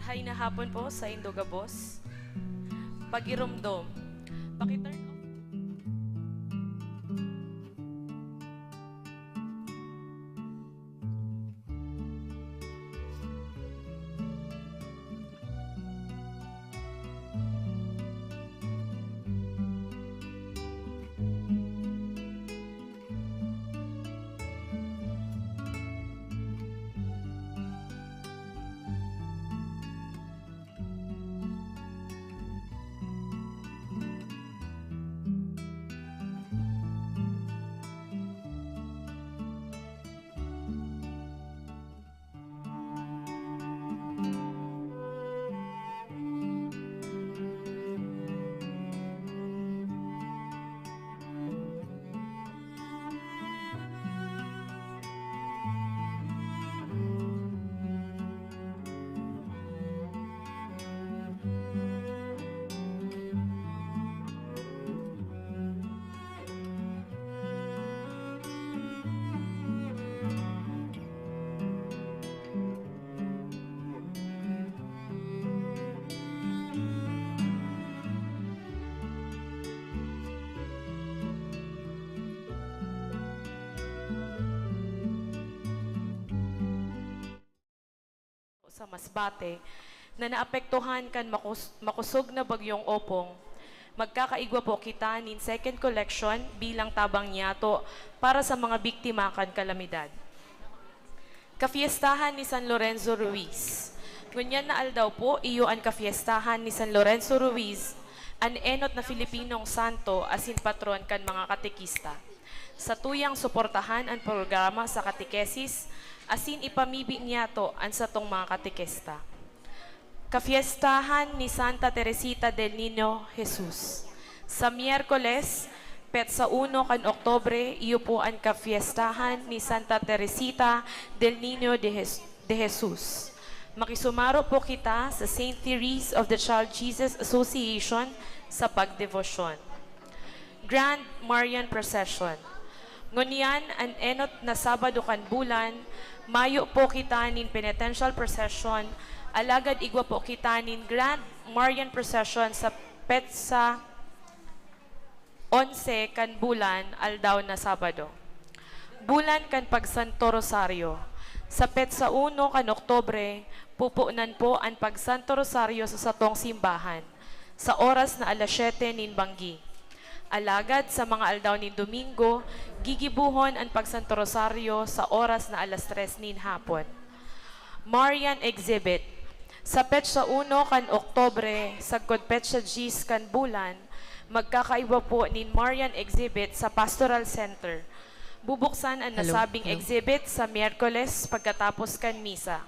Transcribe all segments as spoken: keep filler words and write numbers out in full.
Hay na hapon po sa indo gabos. Pagiromdom. Paki-turn off. Sa Masbate, na naapektuhan kan makus-, makosog na Bagyong Opong, magkakaigwa po kita nin second collection bilang tabang niyato para sa mga biktima kan kalamidad. Kafiestahan ni San Lorenzo Ruiz. Ngunyan na aldaw po, iyo an kafiestahan ni San Lorenzo Ruiz, an enot na Filipinong santo asin patron kan mga katekista. Satuyang suportahan an programa sa katekesis asin ipamibi niyato an satong mga katekista. Kafiestahan ni Santa Teresita del Niño Jesus. Sa Miyerkules, petsa uno kan Oktubre, iyo po an kafiestahan ni Santa Teresita del Niño de Jes-, de Jesus. Makisumaro po kita sa Saint Therese of the Child Jesus Association sa pagdebosyon. Grand Marian Procession. Ngunyan, an enot na Sabado kan bulan, mayo po kita nin penitential procession, alagad igwa po kita nin Grand Marian Procession sa petsa onse kan bulan, aldaw na Sabado. Bulan kan Pagsanto Rosario. Sa petsa uno kan Oktubre, pupunan po an Pagsanto Rosario sa satong simbahan, sa oras na alas siyete nin banggi. Alagad sa mga aldaw nin Domingo, gigibohon an Pagsanto Rosario sa oras na alas tres nin hapon. Marian Exhibit. Sa petsa uno kan Oktubre, sagkod petsa dyes kan bulan, magkakaigwa po nin Marian Exhibit sa Pastoral Center. Bubuksan an Hello? nasabing Hello? exhibit sa Miyerkules pagkatapos kan misa.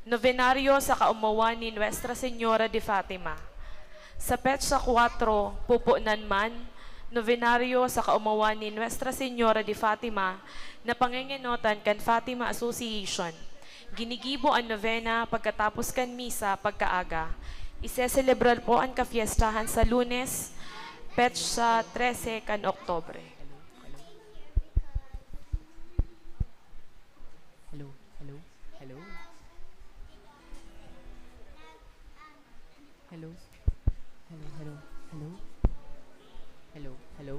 Nobenaryo sa kaomawan ni Nuestra Señora de Fatima. Sa petsa kwatro, pupunan man, nobenaryo sa kaomawan ni Nuestra Señora de Fatima na pangengenotan kan Fatima Association. Ginigibo an novena pagkatapos kan misa pagkaaga. Iseselebrar po an kafiestahan sa Lunes, petsa trese kan Oktubre. Hello, hello, hello. Hello. Hello, hello, hello. Hello, hello.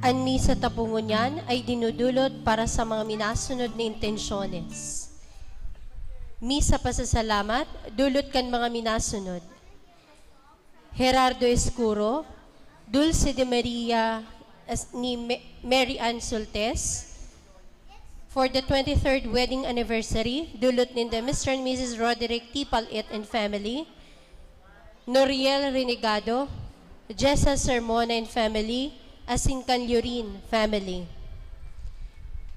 An misa ta po ngunyan ay dinudulot para sa mga minasunod na intensyones. Misa pasasalamat, dulot kan mga minasunod: Gerardo Escuro, Dulce de Maria, as-, ni Me-, Mary Ann Soltes, For the twenty-third wedding anniversary, dulot ninda Mister and Missus Roderick T. Palit and family, Noriel Renegado, Jessa Sermona and family, asin kan Lurin family.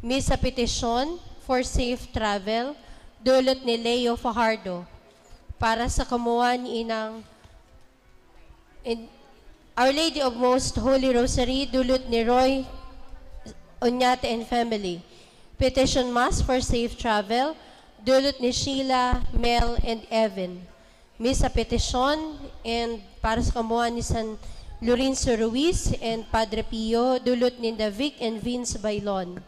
Misa petisyon for safe travel, dulot ni Leo Fajardo, para sa kamuan ni Inang in Our Lady of Most Holy Rosary, dulot ni Roy Oñate and family. Petition Mass for safe travel, dulot ni Sheila, Mel, and Evan. Misa petisyon and para sa kamuan ni San Lorenzo Ruiz and Padre Pio, dulot ninda Vic and Vince Bailon.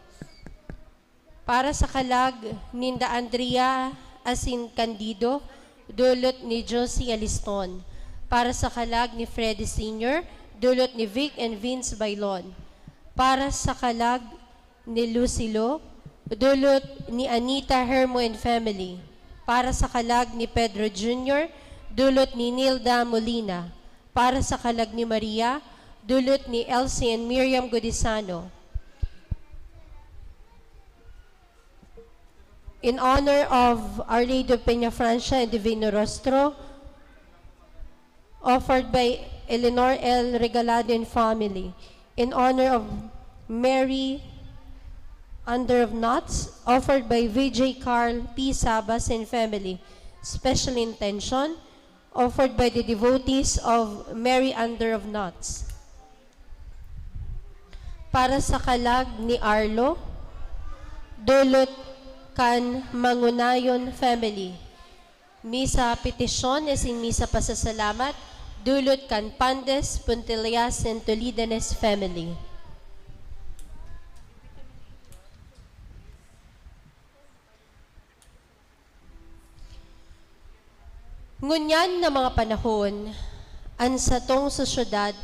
Para sa kalag ninda Andrea asin Candido, dulot ni Josie Aliston. Para sa kalag ni Freddy Senior, dulot ni Vic and Vince Bailon. Para sa kalag ni Lucilo, dulot ni Anita Hermo and family. Para sa kalag ni Pedro Junior, dulot ni Nilda Molina. Para sa kalag ni Maria, dulot ni Elsie and Miriam Godisano. In honor of Our Lady of Peña Francia and Divino Rostro, offered by Eleanor L. Regalado and family. In honor of Mary Under of Knots, offered by V J Carl P. Sabas and family. Special intention, offered by the devotees of Mary Under of Knots. Para sa kalag ni Arlo, dulot kan Mangunayon family. Misa petisyon asin misa pasasalamat, dulot kan Pandes, Puntillas, and Tolidanes family. Ngunyan na mga panahon, an satong sosyedad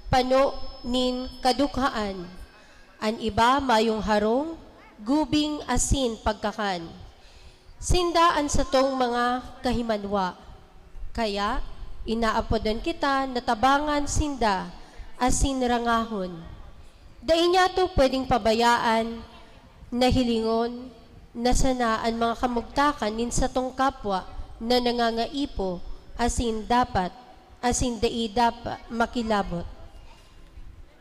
pano nin kadukhaan. An iba mayong harong, gubing asin pagkakan. Sinda an satong mga kahimanwa. Kaya, inaapodon kita na tabangan sinda asin rangahon. Dai niyato pwedeng pabayaan na hilingon na sana an mga kamugtakan nin satong kapwa na nangangaipo asin dapat, asin dai dapat makilabot.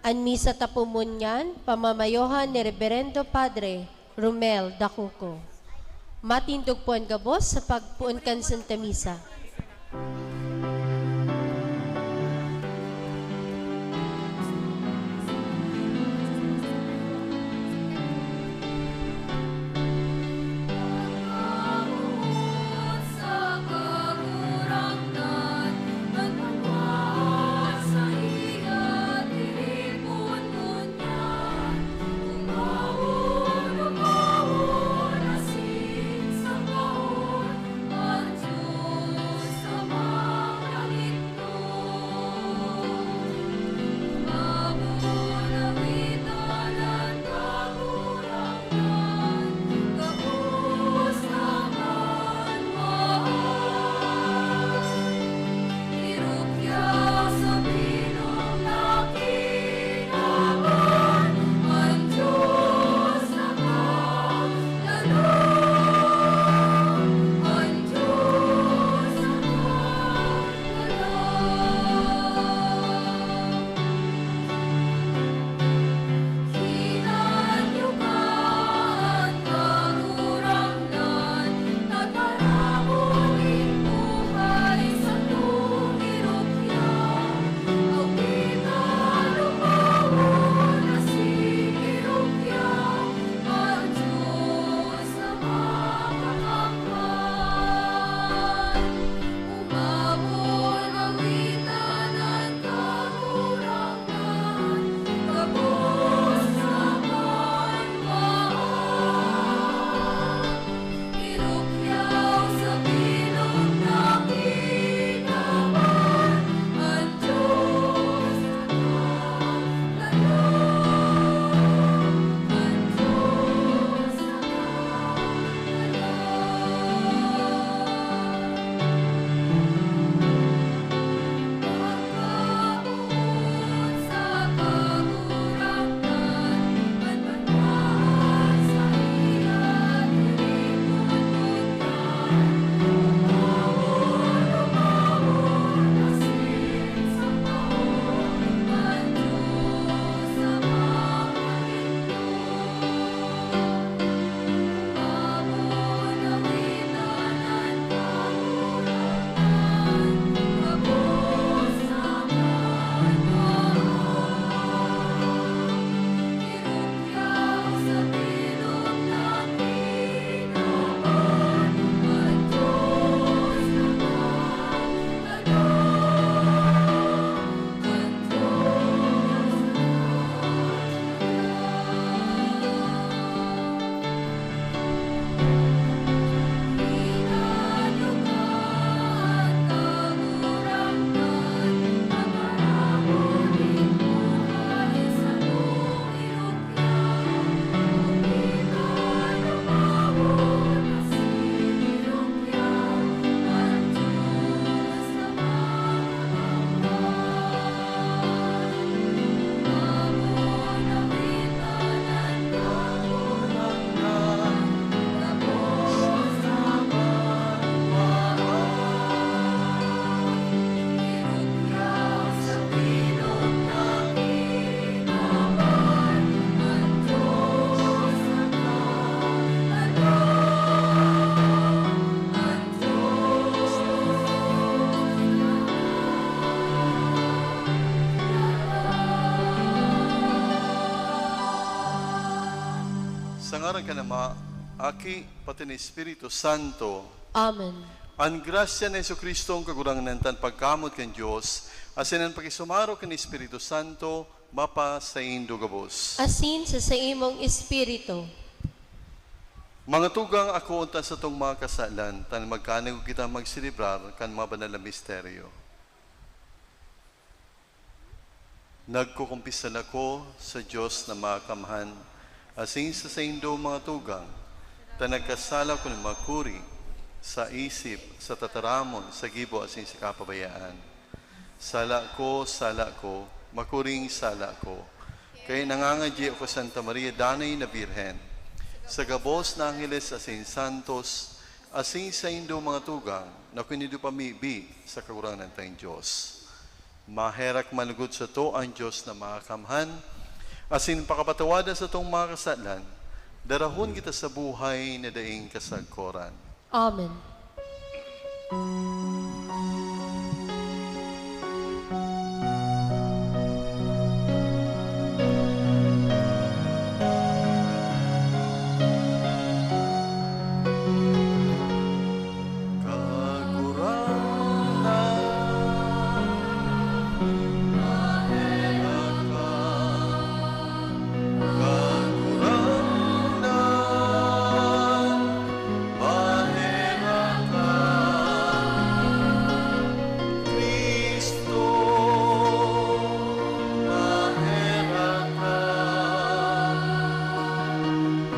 An misa tapo ngunyan, pamamayohan ni Reberendo Padre Romel Dacuco. Matindog po an gabos sa pagpoon kan Santa Misa. Sa ngaran kan Ama, Aki, pati ni Espiritu Santo. Amen. An grasya ni Jesu-Cristo, an Kagurangnan, tan pagkamoot kan Dios, asin an pakisumaro kan Espiritu Santo, mapasaindo gabos. Asin sa saimong espiritu. Mga tugang, akoon ta satong mga kasalan, tan magkanugo kita magselebrar kan mga banal na misteryo. Nagkukumpisal ako sa Dios na Makamhan, asin sa saindo, mga tugang, ta nagkasala ako nin makuri, sa isip, sa tataramon, sa gibo, asin sa kapabayaan. Sala ko, sala ko, makuring sala ko. Kaya nangangadyi ako, Santa Maria, danay na Birhen, sa gabos na angheles asin santos, asin saindo, mga tugang, na kun nindo pamibi sa Kagurangnan tayong Dios. Maherak manugod sato an Dios na Makamhan, asin pakapatawadan satong mga kasalan, darahon kita sa buhay na daing kasagkoran. Amen. Kagurangnan, maherak ka. Kagurangnan, maherak ka. Cristo, maherak ka.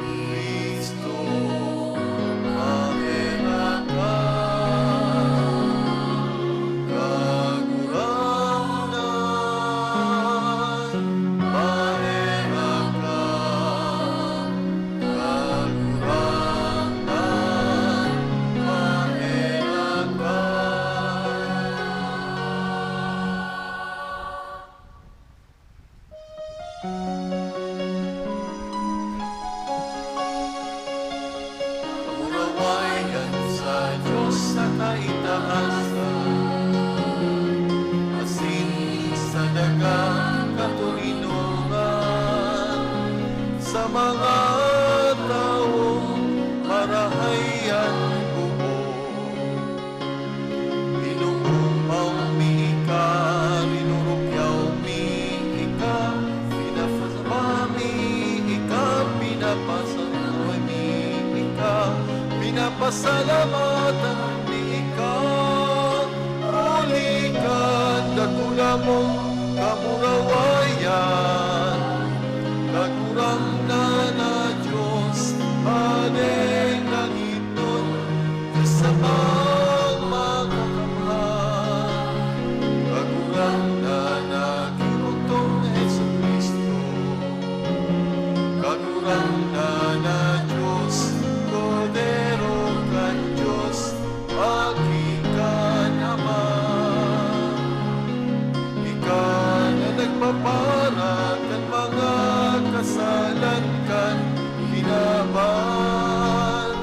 Cristo, maherak ka. Kagurangnan, maherak ka. Kagurangnan, maherak ka. Kamurawayan sa Dios sa kaitaasan, asin sa dagang katoninongan, sa mga tawong marahay an buo. Pinupulmaw mi ika, rinurukyaw mi ika, pinapasaba mi ika, pinapasalamat mi ika, pinapasalamatan mi ika, huli kan dakula mong kamurawayan, Kagurangnan na Dios, Hadeng langit, Dios Amang makakamhan, Kagurangnan na Kirotong Jesu-Cristo, Kagurangnan na Dios, Kordero kan Dios, Aki kan Ama. Ika na nagpapara kan mga kasalan kan kinaban,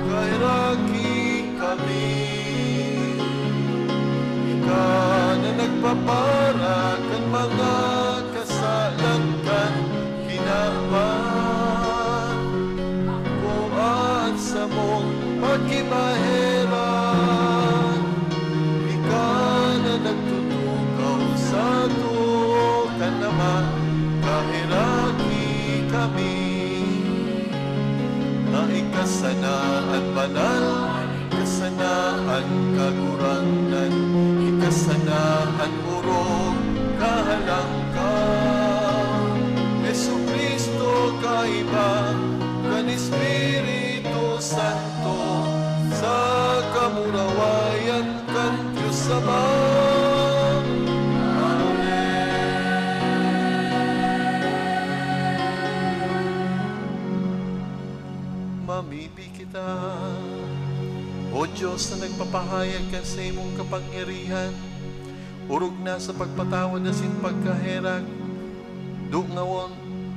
kaheraki kami. Ika na nagpapara kan mga kasalan kan kinaban, kua an samong pakimaherak. Ika na nagtutukaw sato kan Ama, kaheraki kami. Na ika sana an banal, ika sana an kagurangnan, ika sana an orog, kahalangkaw. Jesu-Cristo, kaiba kan Espiritu Santo, sa kamurawayan kan Dios Ama. Amen. Mamibi kita. O Dios na nagpapahayag kan saimong kapangyarihan, orog na sa pagpatawad asin pagkaherak, dungawon,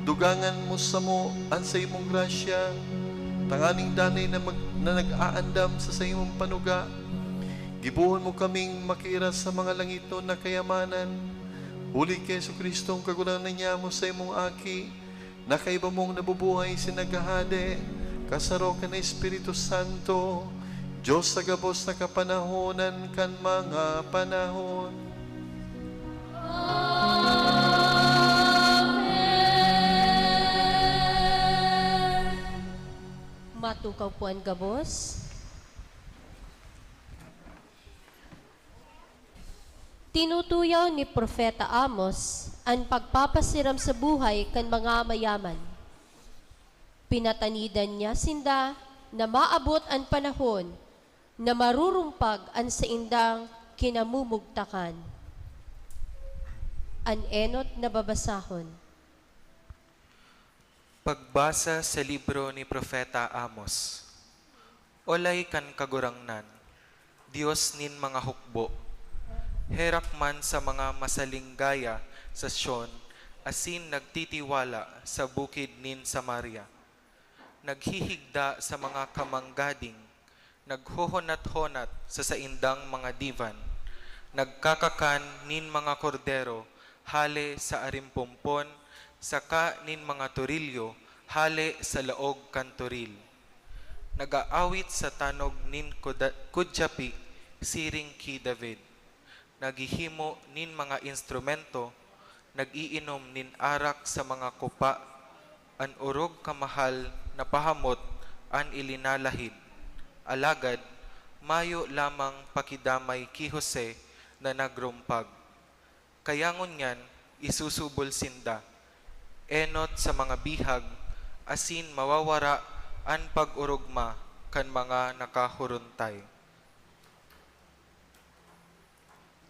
dugangan mo samo an saimong grasya, tanganing danay na mag-, na nag-aandam sa saimong panuga, gibohon mo kaming makiira sa mga langitnon na kayamanan, huli ki Jesu-Cristong Kagurangnan nyamo, saimong Aki, na kaiba mong nabubuhay asin naghahade, kasaro kan Espiritu Santo, Dios sa gabos na kapanahonan kan mga panahon. Matukaw po an gabos. Tinutuyaw ni Propeta Amos an pagpapasiram sa buhay kan mga mayaman. Pinatanidan niya sinda na maabot an panahon na marurumpag an saindang kinamumugtakan. An enot na babasahon. Pagbasa sa libro ni Propeta Amos. Olay kan Kagurangnan, Dios nin mga hukbo, herak man sa mga masalinggaya sa Sion asin nagtitiwala sa bukid nin Samaria. Naghihigda sa mga kamanggading, naghohonat-honat sa saindang mga divan, nagkakakan nin mga kordero hale sa arimpompon saka nin mga torilyo hale sa laog kan toril. Nag-aawit sa tanog nin kuda- kudyapi siring ki David. Naghihimo nin mga instrumento, nag-iinom nin arak sa mga kupa, an orog kamahal na pahamot an ilinalahid. Alagad, mayo lamang pakidamay ki Jose na nagrumpag. Kaya ngunyan, isusubol sinda, enot sa mga bihag, asin mawawara an pag-orogma kan mga nakahuruntay.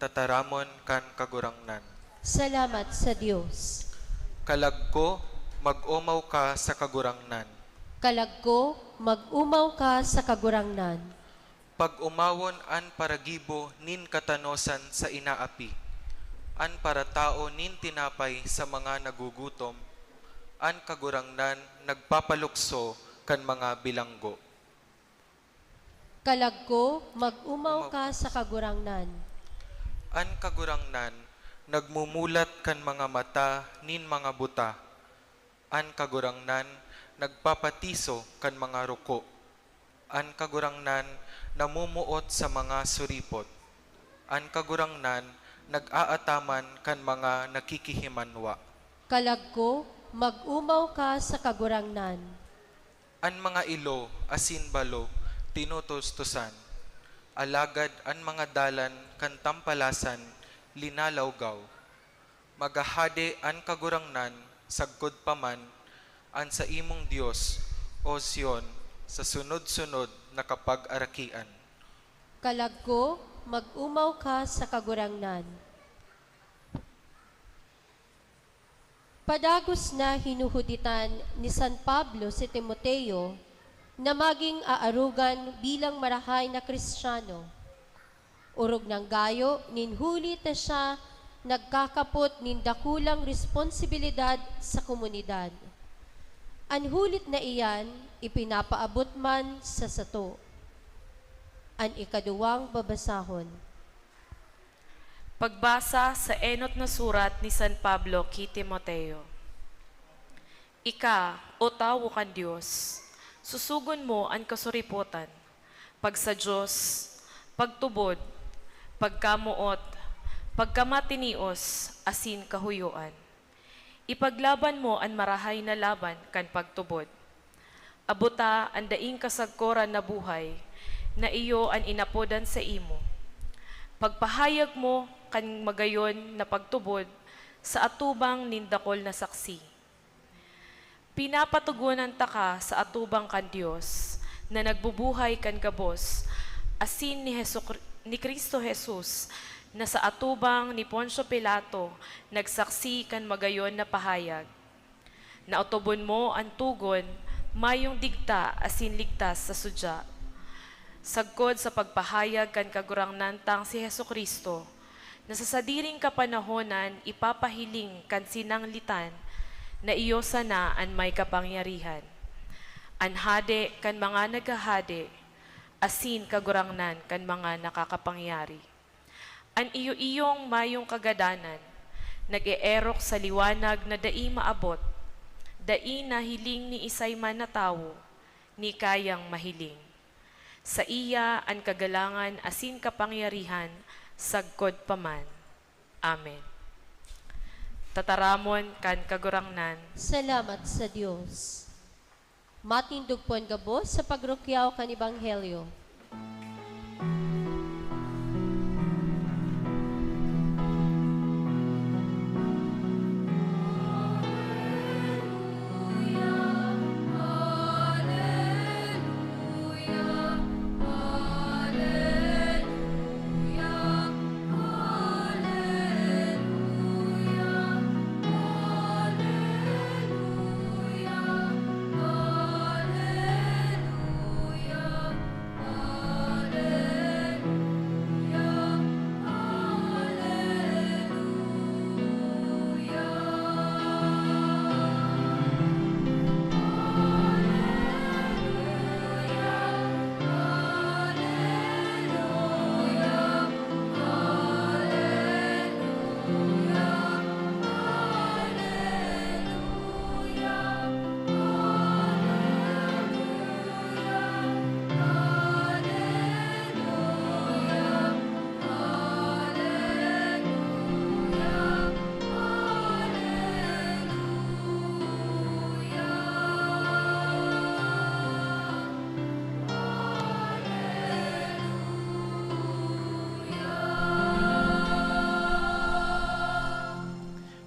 Tataramon kan Kagurangnan. Salamat sa Dios. Kalag ko, mag-omaw ka sa Kagurangnan. Kalag ko, mag-omaw ka sa Kagurangnan. Pag-omawon an paragibo nin katanosan sa inaapi, an paratao nin tinapay sa mga nagugutom, an Kagurangnan nagpapalukso kan mga bilanggo. Kalag ko, mag-omaw ka sa Kagurangnan. An Kagurangnan nagmumulat kan mga mata nin mga buta. An Kagurangnan nagpapatiso kan mga ruko. An Kagurangnan namumuot sa mga suripot. An Kagurangnan nag-aataman kan mga nakikihimanwa. Kalag ko, mag-omaw ka sa Kagurangnan. An mga ilo asin balo tinutustusan, alagad an mga dalan kan tampalasan linalawgaw. Maghahade an Kagurangnan sagkod pa man an saimong Dios, O Sion, sa sunod-sunod na kapag-arakian. Kalag ko, mag-omaw ka sa Kagurangnan. Padagos na hinuhuditan ni San Pablo si Timoteo na magin aarogan bilang marahay na Cristiano. Orog nang gayo nin huli ta siya nagkakapot nin dakulang responsibilidad sa komunidad. An hulit na iyan ipinapaabot man sa sato. An ikaduwang babasahon. Pagbasa sa enot na surat ni San Pablo ki Timoteo. Ika, o tawo kan Dios, susugon mo an kasuripotan, pagsa-Dios, pagtubod, pagkamoot, pagkamatinios, asin kahuyoan. Ipaglaban mo an marahay na laban kan pagtubod. Abota an daing kasagkoran na buhay na iyo an inapodan saimo. Pagpahayag mo kan magayon na pagtubod sa atubang nin dakul na saksi. Pinapatogonan taka sa atubang kan Dios na nagbubuhay kan gabos, asin ni Jesu-, ni Cristo Jesus na sa atubang ni Poncio Pilato nagsaksi kan magayon na pahayag. Naotobon mo an togon, mayong digta asin ligtas sa sudya. Sagkod sa pagpahayag kan Kagurangnan tang si Jesu-Cristo, na sa sadiring kapanahonan ipapahiling kan sinanglitan na iyo sana an may kapangyarihan, an Hade kan mga naghahade, asin Kagurangnan kan mga nakakapangyari. An iyo-iyong mayong kagadanan nag-eerok sa liwanag na dai maabot, Dai nahiling ni isay man na tawo ni kayang mahiling. Saiya an kagalangan asin kapangyarihan sagkod pa man. Amen. Tataramon kan Kagurangnan. Salamat sa Dios. Matindog po an gabos sa pagrukyaw kan Ebanghelyo.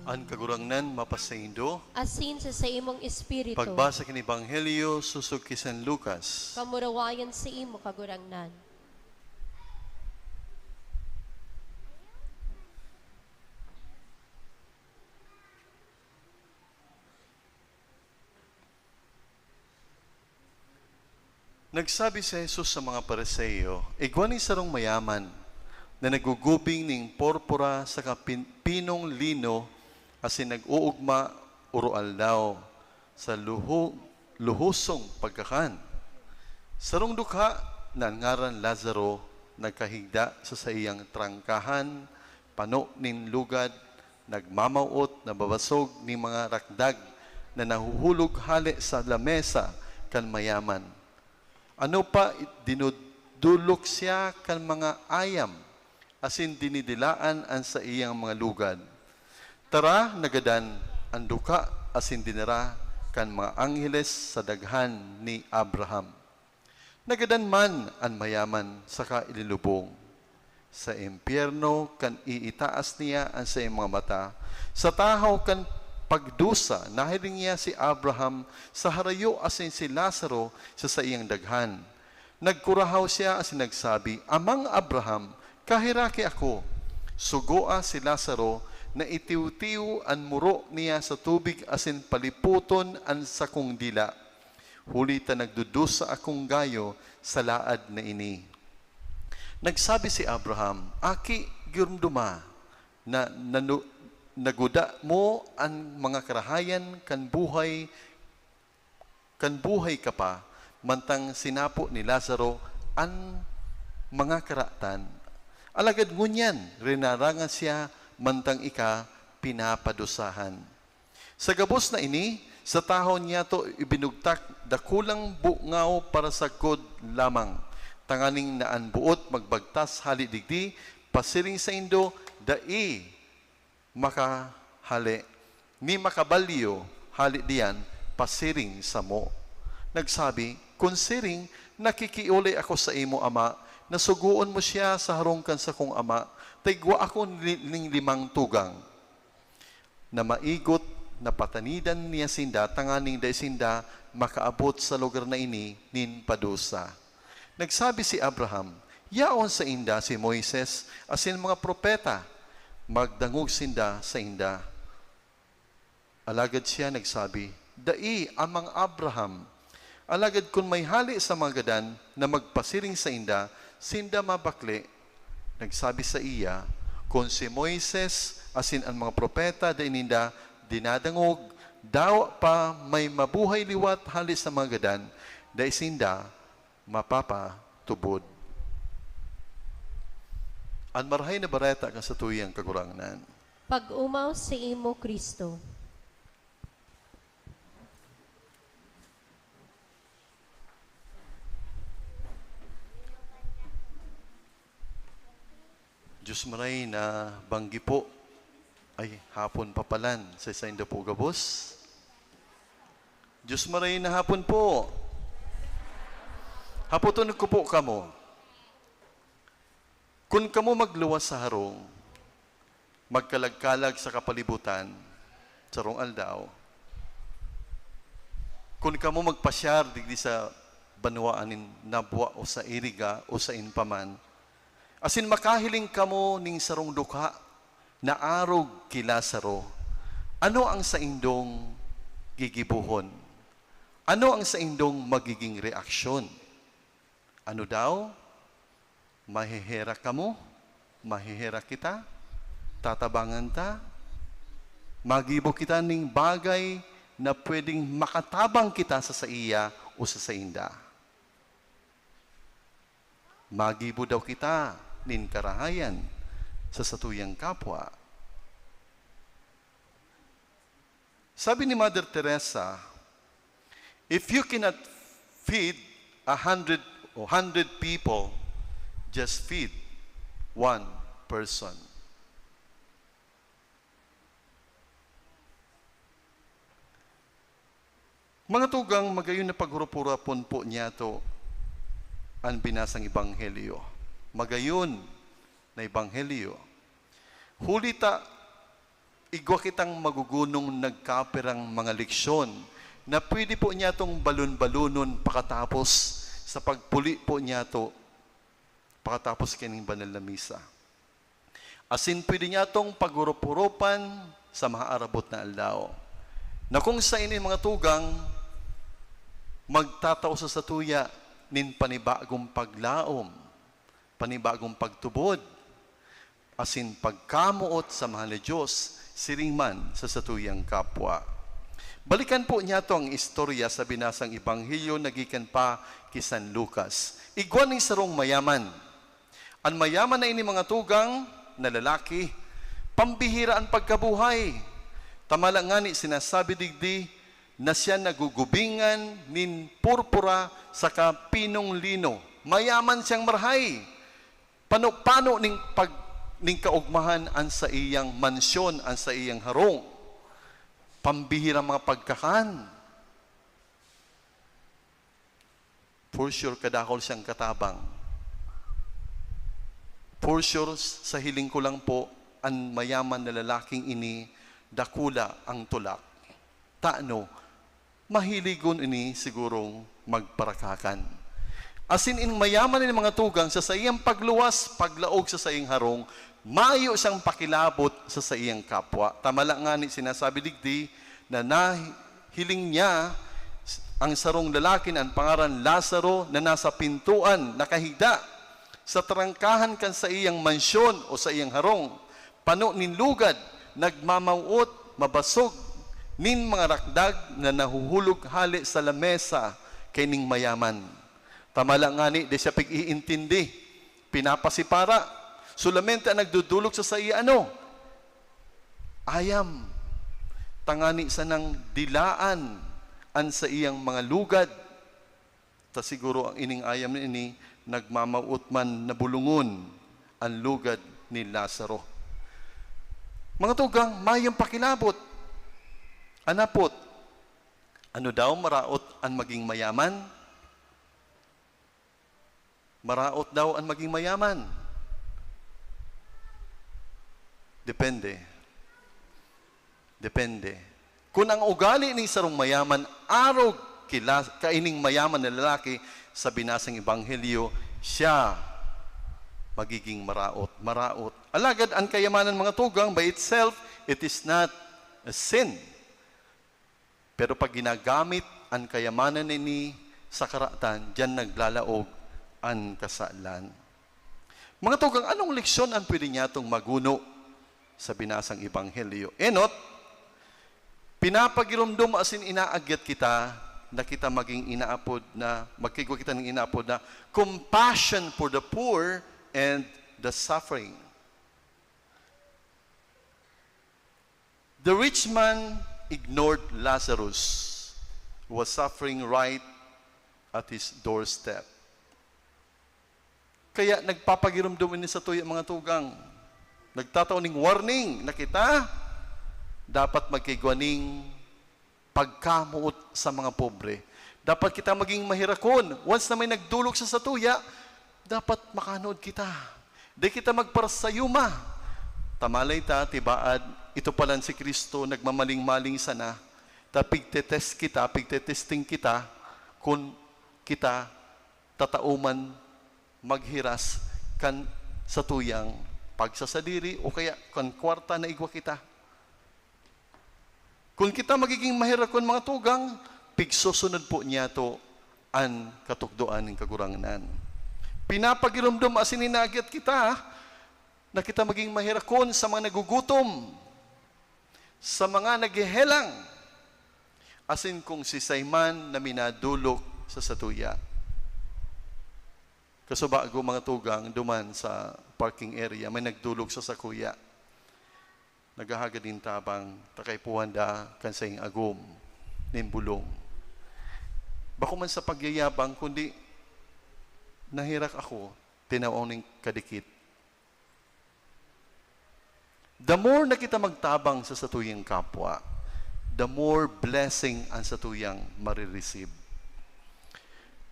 An Kagurangnan mapasaindo. Asin sa saimong espiritu. Pagbasa kan Ebanghelyo sosog ki San Lucas. Kamurawayan saimo, Kagurangnan. Nagsabi si Jesus sa mga Fariseo, "Igwa nin sarong mayaman na naggugubing nin porpora saka pin-, pinong lino asin nag-oogma oroaldaw sa luho-, luhosong pagkakan. Sarong dukha na an ngaran Lazaro nagkahigda sa saiyang trangkahan, pano nin lugad, nagmamawot, nababasog nin mga rakdag na nahuhulog hale sa lamesa kan mayaman. Ano pa, dinudulok siya kan mga ayam, asin dinidilaan an saiyang mga lugad. Tara, nagadan an dukha asin dinara kan mga angheles sa daghan ni Abraham. Nagadan man an mayaman saka ilinubong sa impyerno kan iitaas niya an saiyang mga mata. Sa tahaw kan pagdusa, nahiling niya si Abraham sa harayo asin si Lazaro sa saiyang daghan. Nagkurahaw siya asin nagsabi, 'Amang Abraham, kaheraki ako. Sugoa si Lazaro na itiwtiw an muro niya sa tubig asin palipoton an sakong dila, huli ta nagdudusa akong gayo sa laad na ini.' Nagsabi si Abraham, 'Aki, giromdoma na nanu-, naguda mo an mga karahayan kan buhay, kan buhay ka pa, mantang sinapo ni Lazaro an mga karatan. Alagad ngunyan, rinarangan siya, mantang ika, pinapadusahan.' Sa gabos na ini, sa tahaw niyato ibinugtak dakulang bungaw para sagkod lamang, tanganing na an boot magbagtas hale digdi pasiring saindo, dai makahale, ni makabalyo hale diyan pasiring samo. Nagsabi, 'Kun siring, nakikiolay ako saimo, Ama, na sugoon mo siya sa harong kan sakong ama, ta igwa ako ni-, ning limang tugang.' Na maigot, napatanidan niya sinda tanganing dai sinda makaabot sa lugar na ini nin padusa. Nagsabi si Abraham, 'Yaon sainda si Moises asin mga propeta, magdangog sinda sainda.' Alagad siya nagsabi, 'Dai, Amang Abraham. Alagad kun may hale sa mga gadan na magpasiring sainda, sinda mabakle.' Nagsabi saiya, 'Kun si Moises asin an mga propeta dai ninda dinadangog, dawa pa may mabuhay liwat hale sa mga gadan, dai sinda mapapatubod.'" An Marahay na Bareta kan satuyang Kagurangnan. Pag-omaw saimo, Cristo. Diyos maray na banggi po. Ay, hapon pa palan. Sa saindo po gabos. Diyos maray na hapon po. Hapoton ko po kamo. Kun kamo magluwas sa harong, magkalag-kalag sa kapalibutan, sarong aldaw, kun kamo magpasyar digdi sa banwaan nin Nabua o sa Iriga o saen pa man, asin makahiling kamo nin sarong dukha na arog ki Lazaro, ano ang saindong gigibohon? Ano ang saindong magiging reaksyon? Ano daw? Maheherak kamo? Maheherak kita? Tatabangan ta? Magibo kita ning bagay na pwedeng makatabang kita sa saiya o sa sainda? Magibo daw kita nin karahayan sa satuyang kapwa? Sabi ni Mother Teresa, "If you cannot feed a hundred o hundred people, just feed one person." Mga tugang, magayon na paghurop-hurapon po niyato an binasang ebanghelyo. Magayon na ebanghelyo. Huli ta, igwa kitang magugunong nagkapirang mga leksyon na pwede po niyatong balon-balonon pakatapos sa pagpuli po niyato, pakatapos kaning banal na misa. Asin pwede niyatong paghurup-hurupan sa mahaarabot na aldaw, na kung saen in mga tugang magtatao sa satuya nin panibagong paglaom, panibagong pagtubod, asin pagkamoot sa mahal na Dios, siring man sa satuyang kapwa. Balikan po niyato ang istorya sa binasang ebanghelyo na gikan pa ki San Lucas. Igwa nin sarong mayaman. An mayaman na ini, mga tugang, na lalaki, pambihira an pagkabuhay. Tamala ngani sinasabi digdi na siya nagugubingan nin purpura saka pinong lino. Mayaman siyang marahay. Pano-pano ning pag-, ning kaogmahan an saiyang mansyon, an saiyang harong. Pambihirang mga pagkakan. For sure, kadakul siyang katabang. For sure, sa hiling ko lang po, an mayaman na lalaking ini, dakula ang tulak. Tano, mahiligon ini sigurong magparakakan. Asin in mayaman nin mga tugang sa saiyang pagluwas, paglaog sa saiyang harong, mayo siyang pakilabot sa saiyang kapwa. Tamala ngani sinasabi digdi na nahiling niya ang sarong lalaki na an pangaran Lazaro na nasa pintoan, nakahiga sa trangkahan kan saiyang mansyon o saiyang harong. Pano nin lugad, nagmamawot, mabasog nin mga rakdag na nahuhulog hale sa lamesa kaining mayaman. Tamala ngani, di siya pig-iintindi, pinapasipara. Solamente ang nagdudulog sa saiya, ano? Ayam. Tangani sanang dilaan an saiyang mga lugad. Ta siguro ang ining ayam na ini nagmamawot man na bulongon an lugad ni Lazaro. Mga tugang, mayong pakilabot. An apot, ano daw, maraot an maging mayaman? Maraot daw an maging mayaman? Depende. Depende. Kun ang ugali ning sarong mayaman arog ki La-, kaining mayaman na lalaki, sa binasang ebanghelyo, siya magiging maraot, maraot. Alagad an kayamanan, mga tugang, by itself, it is not a sin. Pero pag ginagamit an kayamanan na ini sa karatan, diyan naglalaog an kasalan. Mga tugang, anong leksyon ang pwede niyatong maguno sa binasang ebanghelyo? Enot, pinapagiromdom asin inaagyat kita na kita maging inaapod na, magkigwa kita ning inaapod na compassion for the poor and the suffering. The rich man ignored Lazarus, who was suffering right at his doorstep. Kaya nagpapagiromdom ini satuya, mga tugang. Nagtatao ning warning na kita dapat magkaigwa ning pagkamoot sa mga pobre. Dapat kita maging mahirakon. Once na may nagdolok sa satuya, dapat makanood kita. Di kita magparasayuma. Tamalay ta, tibaad, ito palan si Cristo, nagmamaling-maling sana. Ta pigte-test kita, pigte-testing kita, kun kita tatao man maghiras kan satuyang pagsasadiri o kaya kan kwarta na igwa kita. Kun kita magiging mahirakon, mga tugang, pigsusunod po niyato an katukdoan nin Kagurangnan. Pinapagiromdom asin hinaagiat kita na kita maging mahirakon sa mga nagugutom, sa mga naghehelang, asin kung sisay man na minadolok sa satuya. Kasubago, mga tugang, duman sa parking area, may nagdolok sa sakuya. Naghahagad nin tabang, ta kaipuhan daa kan saing agom nin bulong. Bako man sa pagyayabang, kundi nahirak ako, tinaw nin kadikit. The more na kita magtabang sa satuyang kapwa, the more blessing an satuyang marireceive.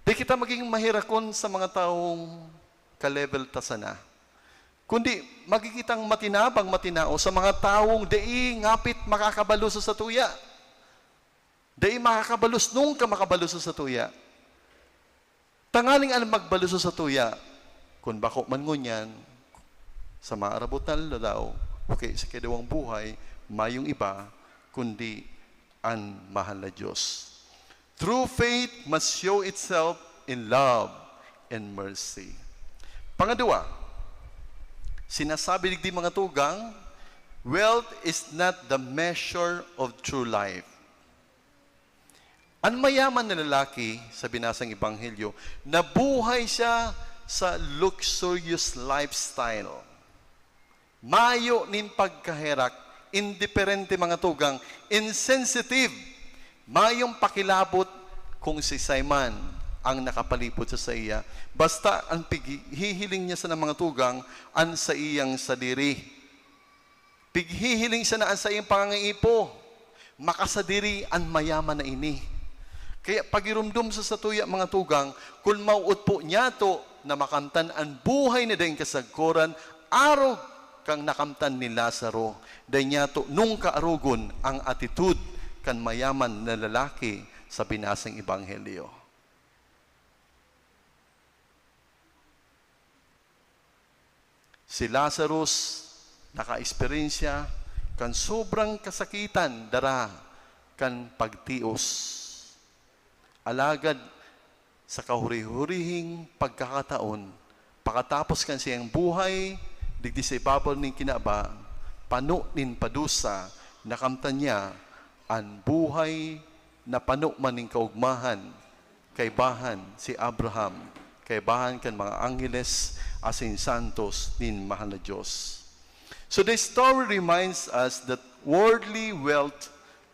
Di kita maging mahirakon sa mga taong ka-level ta sana, kundi magigin kitang matinabang, matinao sa mga tawong dai ngapit makakabalo sa satuya. Dai makakabalo, nunka makabalo sa satuya. Tanganing an magbalo sa satuya, kun bako man ngunyan, sa maarabot na aldaw, o kaya sa kaduwang buhay, mayong iba, kundi an mahal na Diyos. True faith must show itself in love and mercy. Pangadwa, sinasabi digdi, mga tugang, wealth is not the measure of true life. An mayaman na lalaki, sa binasang ebanghelyo, nabuhay siya sa luxurious lifestyle. Mayo nin pagkaherak, indiperente, mga tugang, insensitive, mayong pakilabot kung sisay man ang nakapalibot sa saiya. Basta an pighihiling niya sana, mga tugang, an saiyang sadiri. Pighihiling sana an saiyang pangangaipo. Makasadiri an mayaman na ini. Kaya pagiromdom sa satuya, mga tugang, kun mawot po niyato na makamtan an buhay na daing kasagkoran, arog kan nakamtan ni Lazaro, dai niyato nunka arogon ang atitude kan mayaman na lalaki sa binasang ebanghelyo. Si Lazarus nakaeksperyensya kan sobrang kasakitan dara kan pagtios. Alagad sa kahuri-hurihing pagkakataon, pakatapos kan saiyang buhay digdi sa ibabaw nin kinaban, pano nin padusa, nakamtan niya an buhay na pano man nin kaogmahan, kaibahan si Abraham, kaibahan kan mga angheles asin santos nin Mahal na Dios. So the story reminds us that worldly wealth,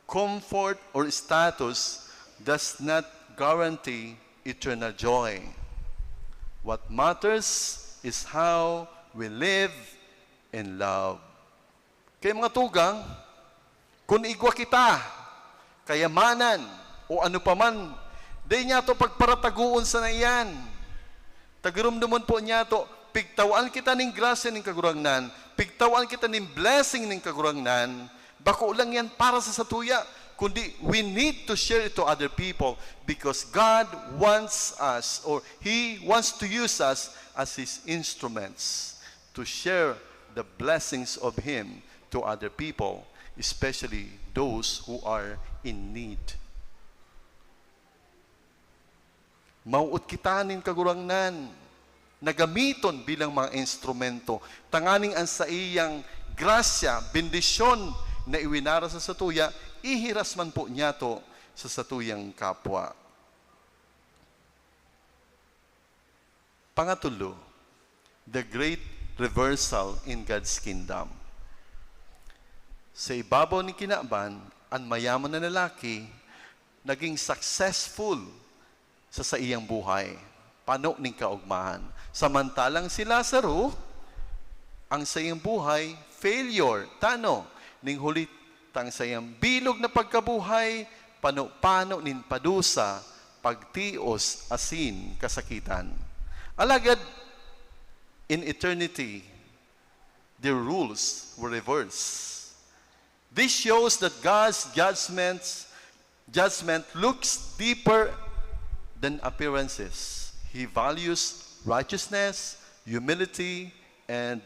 comfort, or status does not guarantee eternal joy. What matters is how we live and love. Kaya, mga tugang, kun igwa kita, kayamanan, o ano pa man, dai niyato pagparatagoon sana iyan. Ta giromdomon po niyato, pigtawan kita nin grasya nin Kagurangnan, pigtawan kita nin blessing nin Kagurangnan, bako lang yan para sa satuya, kundi we need to share it to other people because God wants us, or He wants to use us as His instruments to share the blessings of Him to other people, especially those who are in need. Mawot kita nin Kagurangnan na gamiton bilang mga instrumento, tanganing an saiyang grasya, bendisyon na iwinara sa satuya, ihiras man po niyato sa satuyang kapwa. Pangatulo, the great reversal in God's kingdom. Sa ibabaw ni kinaban, an mayaman na lalaki naging successful sa saiyang buhay, pano nin kaogmahan. Samantalang si Lazaro, Ang saiyang buhay, failure, tano, ning huli ta ang saiyang bilog na pagkabuhay, pano-pano nin padusa, pagtios, asin kasakitan. Alagad, in eternity, their rules were reversed. This shows that God's judgments, judgment looks deeper than appearances. He values righteousness, humility, and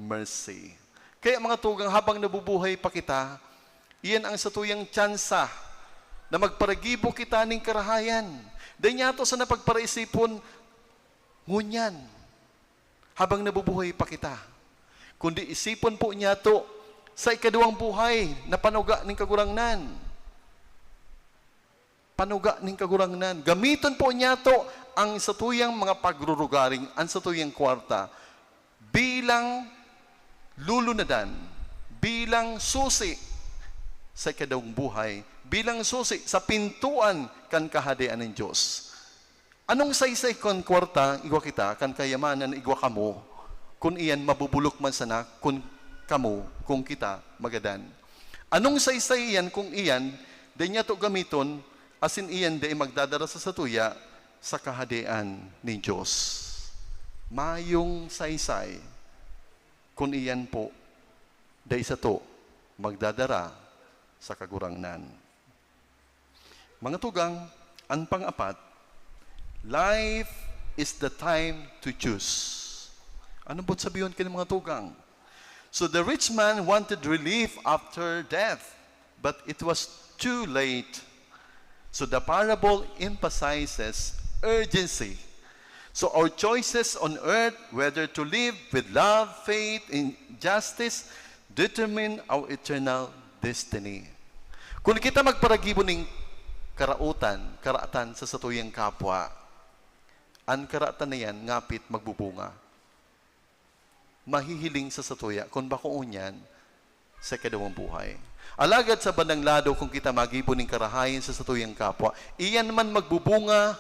mercy. Kaya, mga tugang, habang nabubuhay pa kita, iyan ang satuyang tsansa na magparagibo kita nin karahayan. Dai niya ato sana pagparaisipon ngunyan, habang nabubuhay pa kita. Kundi isipon po niyato sa ikaduwang buhay na panuga nin Kagurangnan. Panuga nin Kagurangnan. Gamiton po niyato ang satuyang mga pagrurugaring, ang satuyang kwarta, bilang lulunadan, bilang susi sa ikaduwang buhay, bilang susi sa pintuan kan Kahadean nin Dios. Anong saysay kun kwarta igwa kita, kan kayamanan igwa kamo, kun iyan mabubulok man sana kun kamo, kun kita magadan? Anong saysay iyan kun iyan dai niyato gamiton, asin iyan dai magdadara sa satuya sa Kahadean nin Dios? Mayong saysay kun iyan po dai sato magdadara sa Kagurangnan. Mga tugang, an pang-apat, life is the time to choose. Ano boot sabihon kini, mga tugang? So the rich man wanted relief after death, but it was too late. So the parable emphasizes urgency. So our choices on earth, whether to live with love, faith, and justice, determine our eternal destiny. Kun kita magparagibo nin karaotan, karaatan sa satuyang kapwa, an karaatan na iyan ngapit magbubunga. Mahihiling sa satuya, kun bako ngunyan, sa ikaduwang buhay. Alagad sa bandang lado, kun kita magibo nin karahayan sa satuyang kapwa, iyan man magbubunga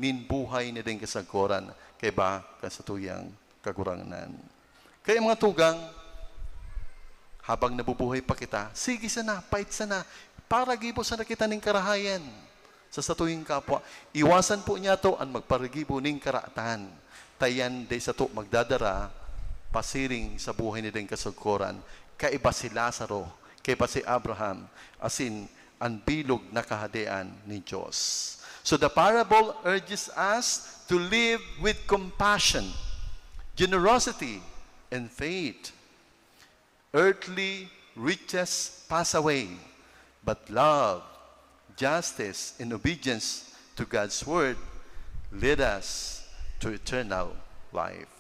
nin buhay na daing kasagkoran kaiba kan satuyang Kagurangnan. Kaya, mga tugang, habang nabubuhay pa kita, sige sana, pait sana, paragibo sana kita nin karahayan sa satuyang kapwa. Iwasan po niyato an magparagibo nin karaatan, ta iyan dai sato magdadara pasiring sa buhay na daing kasagkoran. Kaiba si Lazaro, kaiba si Abraham, asin an bilog na Kahadean nin Dios. So the parable urges us to live with compassion, generosity, and faith. Earthly riches pass away, but love, justice, and obedience to God's word lead us to eternal life.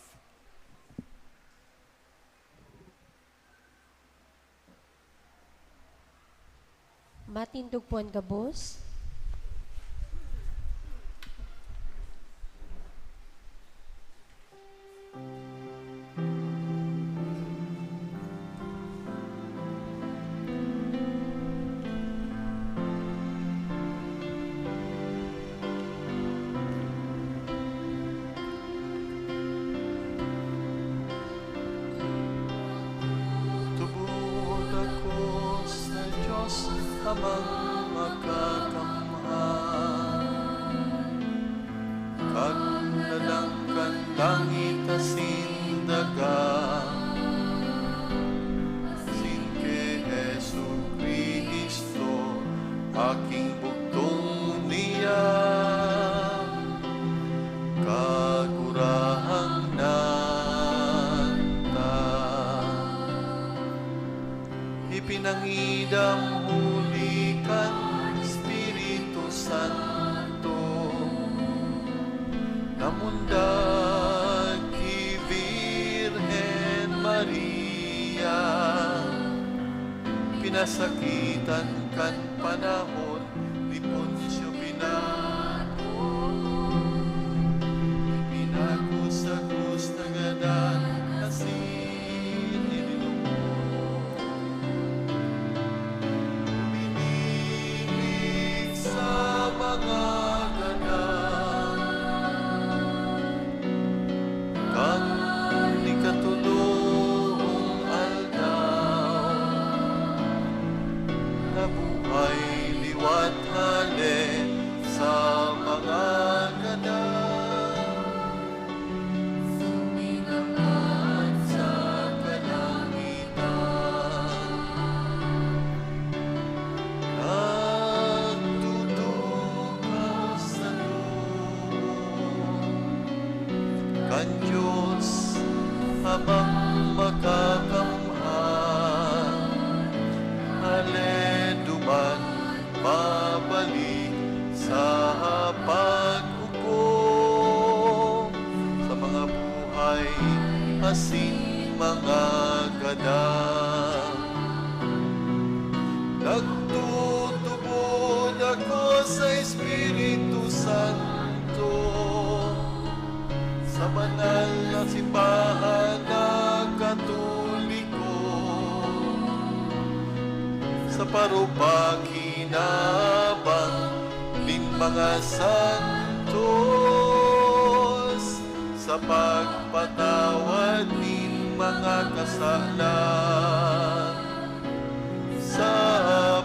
Matindog po an gabos. Tubod ako sa Dios Amang Makakamhan, kag nalang kan langit asin daga, asin ki Jesu-Cristo, aking bugtong niya, Kagurangnan ta. Ipinangidam huli kan Espiritu Santo, namundag ki Virgen Maria, pinasakitan kan panahon ni Poncio Pilato, ipinako sa krus, nagadan asin ilinubong, binihik sa mga gadan, kan ikatolo Diyos, Amang makakamhan, hale duman mabalik sa paghukom sa mga buhay asin mga gadan. Nagtutubod ako sa Espiritu Santo, sa banal na simbahan na Katoliko, sa parupakinabang nin mga santos, sa pagpatawad nin mga kasalan, sa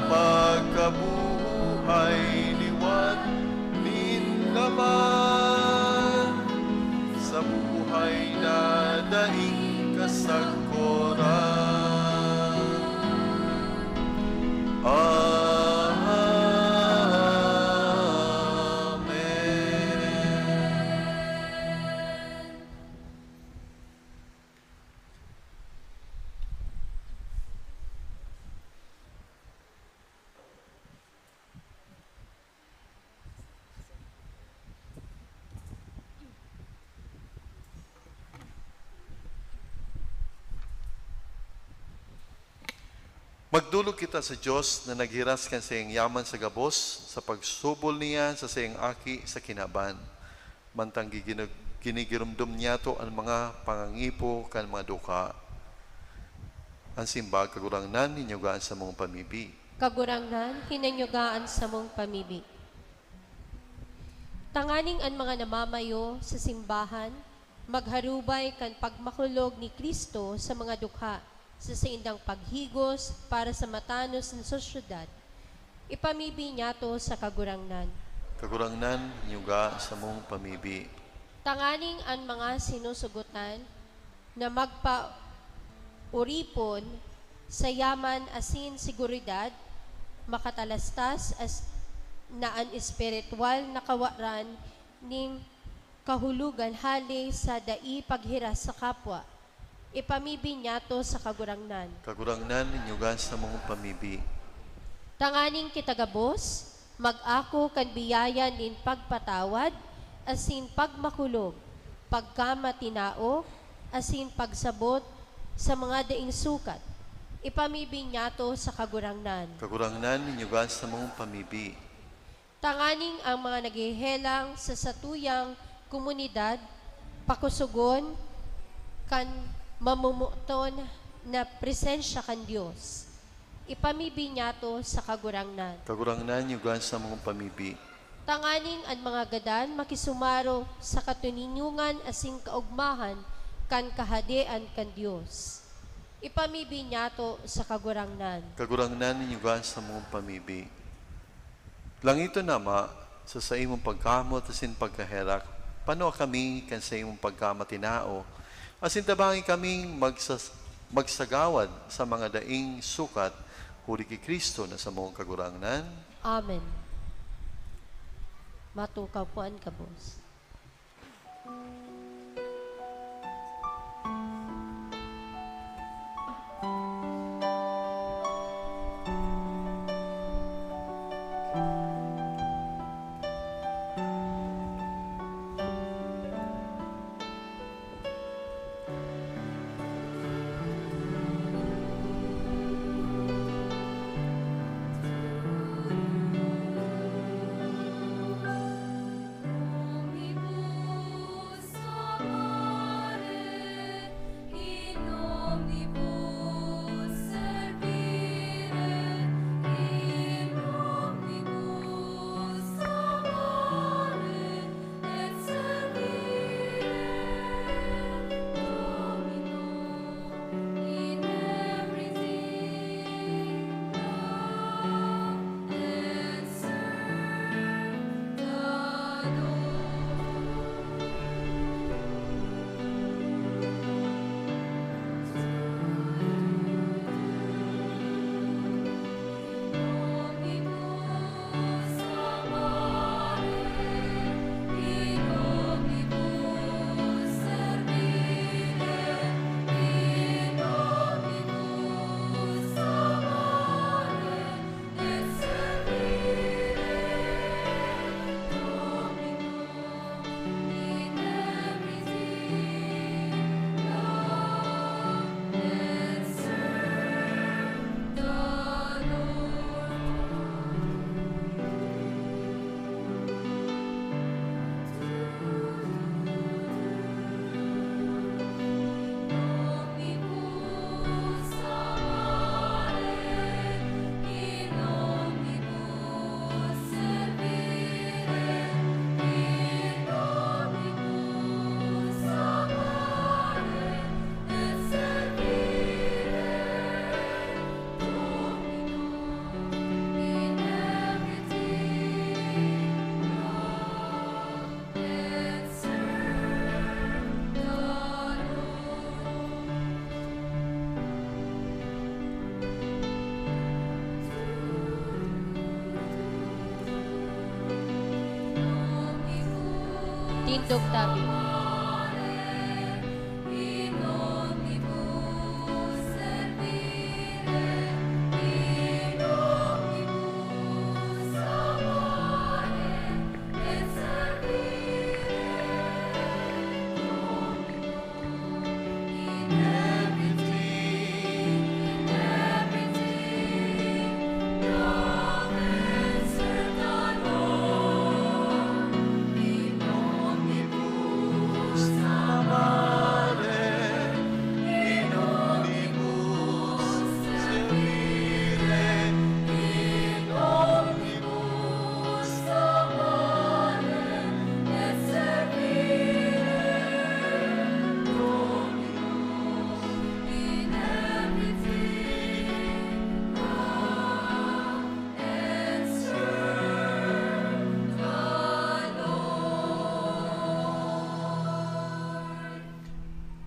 pagkabuhay liwat nin laman, sa buhay na daing kasagkoran. Amen. Magdolog kita sa Dios na naghiras kan saiyang yaman sa gabos, sa pagsubol niya sa saiyang Aki sa kinaban, mantang gigino-, ginigiromdom niyato an mga pangangipo kan mga dukha. An simbag, Kagurangnan, hinyoga an samong pamibi. Kagurangnan, hinanyoga an samong pamibi. Tanganing an mga namamayo sa simbahan magharubay kan pagmakulog ni Cristo sa mga dukha sa saindang paghigos para sa matanos na sosyedad, ipamibi niyato sa Kagurangnan. Kagurangnan, hinyoga an samong pamibi. Tanganing an mga sinusugotan na magpaoripon sa yaman asin seguridad, makatalastas as-, na an espiritual na kawaran nin kahulogan hale sa dai paghiras sa kapwa, ipamibi niyato sa Kagurangnan. Kagurangnan, hinyoga an samong pamibi. Tanganing kita gabos mag-ako kan biyaya nin pagpatawad asin pagmakulog, pagkamatinao, asin pagsabot sa mga daing sukat, ipamibi niyato sa Kagurangnan. Kagurangnan, hinyoga an samong pamibi. Tanganing ang mga naghehelang sa satuyang komunidad pakosogon kan mamomoton na presensya kan Dios, ipamibi niyato sa Kagurangnan. Kagurangnan, hinyoga an samong pamibi. Tanganing an mga gadan makisumaro sa katuninyongan asin kaogmahan kan Kahadean kan Dios, ipamibi niyato sa Kagurangnan. Kagurangnan, hinyoga an samong pamibi. Langiton na Ama, sa saimong pagkamoot asin pagkaherak, panua kami kan saimong pagkamatinao, asin tabangi kaming magsas-, magsagawad sa mga daing sukat, huli ki Cristo na samong Kagurangnan. Amen. Matukaw po an gabos. Tindog tabi.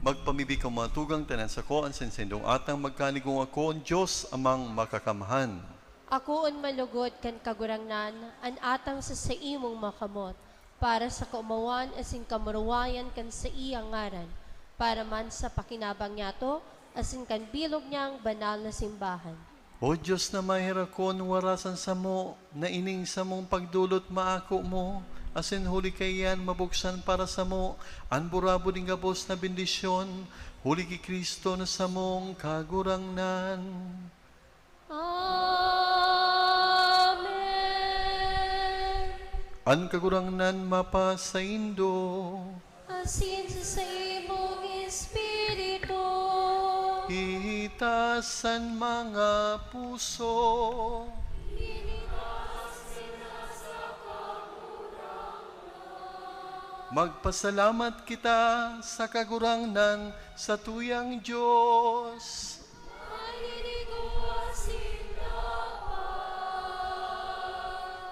Magpamibi kamo mga tugang, ta an sako an saindong atang, magkanigong ako, Dios Amang Makakamhan. Akoon malugod kan Kagurangnan an atang sa saimong makamot, para sa kaomawan asin kamurawayan kan saiyang ngaran, para man sa pakinabang niyato asin kan bilog niyang banal na simbahan. O Dios na maheherakon, warasan samo na ining samong pagdolot maako mo, asin huli kaiyan mabuksan para samo an burabod nin gabos na bendisyon, huli ki Cristo na samong Kagurangnan. Amen. An Kagurangnan mapasaindo. Asin sa saimong espiritu. Itaas an mga puso. Magpasalamat kita sa Kagurangnan, satuyang Dios. Maninigo asin dapat.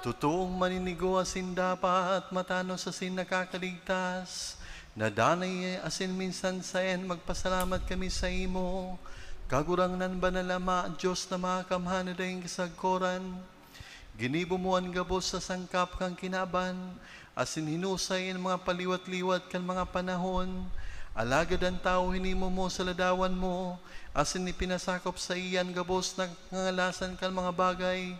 Totoong maninigo asin dapat, matanos asin nakakaligtas, na danay asin minsan saen magpasalamat kami saimo, Kagurangnan, Banal Ama, Dios na Makakamhan na daing kasagkoran. Ginibo mo an gabos sa sangkap kan kinaban, asin hinusay an mga paliwat-liwat kan mga panahon. Alagad an tawo hinimo mo sa ladawan mo, asin ipinasakop saiya an gabos na kangalasan kan mga bagay,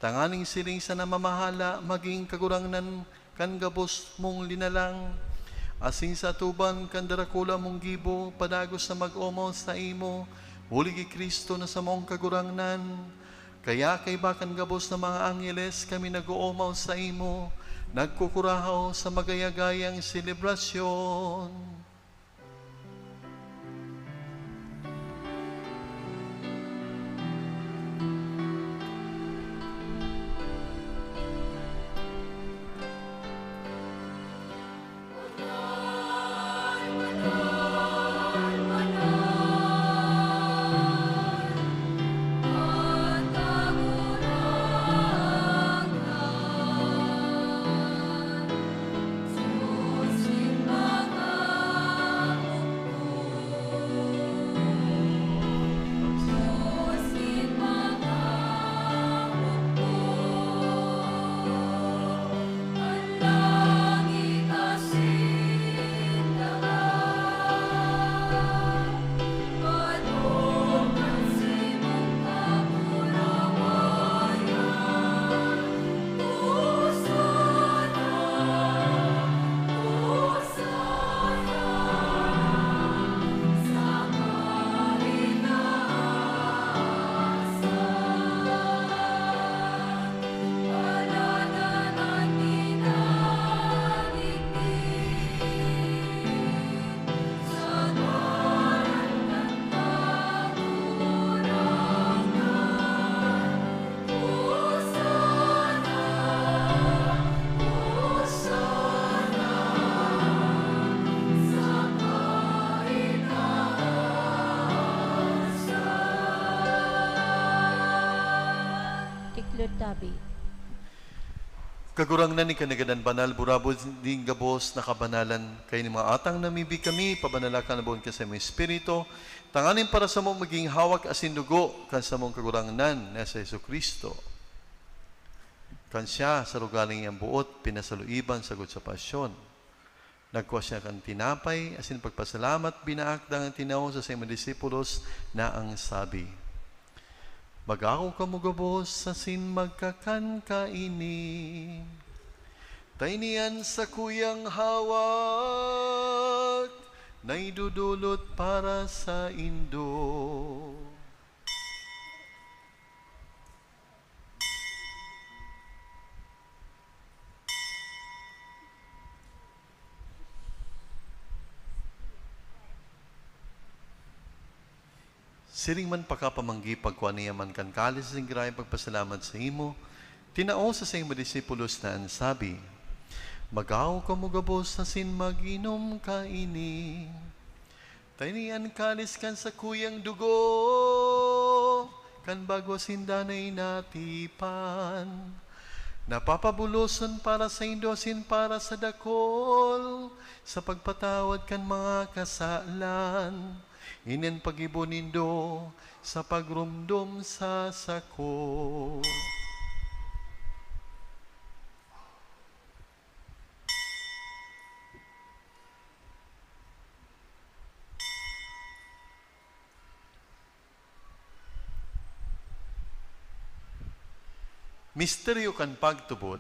tanganing siring sa namamahala magin kagurangnan kan gabos mong linalang, asin sa atuban kan darakula mong gibo padagos na mag-omaw saimo, huli ki Cristo na samong Kagurangnan. Kaya kaiba kan gabos na mga angheles kami nag-oomaw saimo, nagkukurahaw sa magaya-gayang selebrasyon. Tiklod tabi. Kagurangnan, ika na gadan banal, burabod nin gabos na kabanalan. Kaya nin mga atang namibi kami, pabanala ka na boon ka sa imong Espiritu, tanganing para samo magin hawak asin dugo kan samong Kagurangnan na si Jesu-Cristo. Kan siya, sa rogaling niyang boot, pinasaluiban sagkod sa pasyon. Nagkua siya kan tinapay, asin pagpasalamat, binaak dangan tinao sa saiyang mga disipulos na ang sabi, "Mag-ako kamo gabos asin magkakan kaini. Ta ini an sakuyang hawak na idodolot para saindo." Siring man pakapamanggi, pagkua niya man kan kalis asin giraray pagpasalamat sa imo, tinao sa saiyang mga disipulos na an sabi, "Mag-ako kamo gabos asin mag-inom kaini. Ta ini an kalis kan sakuyang dugo kan bagwa sinda na inatipan, na papabuloson para saindo asin para sa dakul sa pagpatawad kan mga kasalan. Ini an paggibo nindo sa pagromdom sa sako." Misteryo kan pagtubod.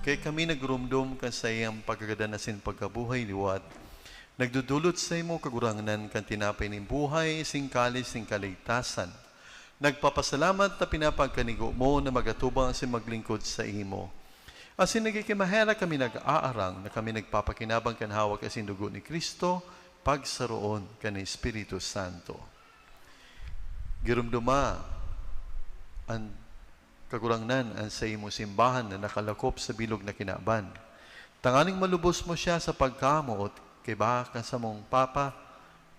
Kaya kami nagromdom kan saiyang pagkagadan asin pagkabuhay liwat, nagdodolot saimo, Kagurangnan, kan tinapay nin buhay asin kalis nin kaligtasan. Nagpapasalamat ta pinapagkanigo mo na magatubang asin maglingkod saimo. Asin nagkikimaherak kami nag-aarang na kami nagpapakinabang kan hawak asin dugo ni Cristo, pagsaroon kan Espiritu Santo. Giromdoma an Kagurangnan an saimong simbahan na nakalakop sa bilog na kinaban, tanganing malubos mo siya sa pagkamoot kaiba kan samong Papa,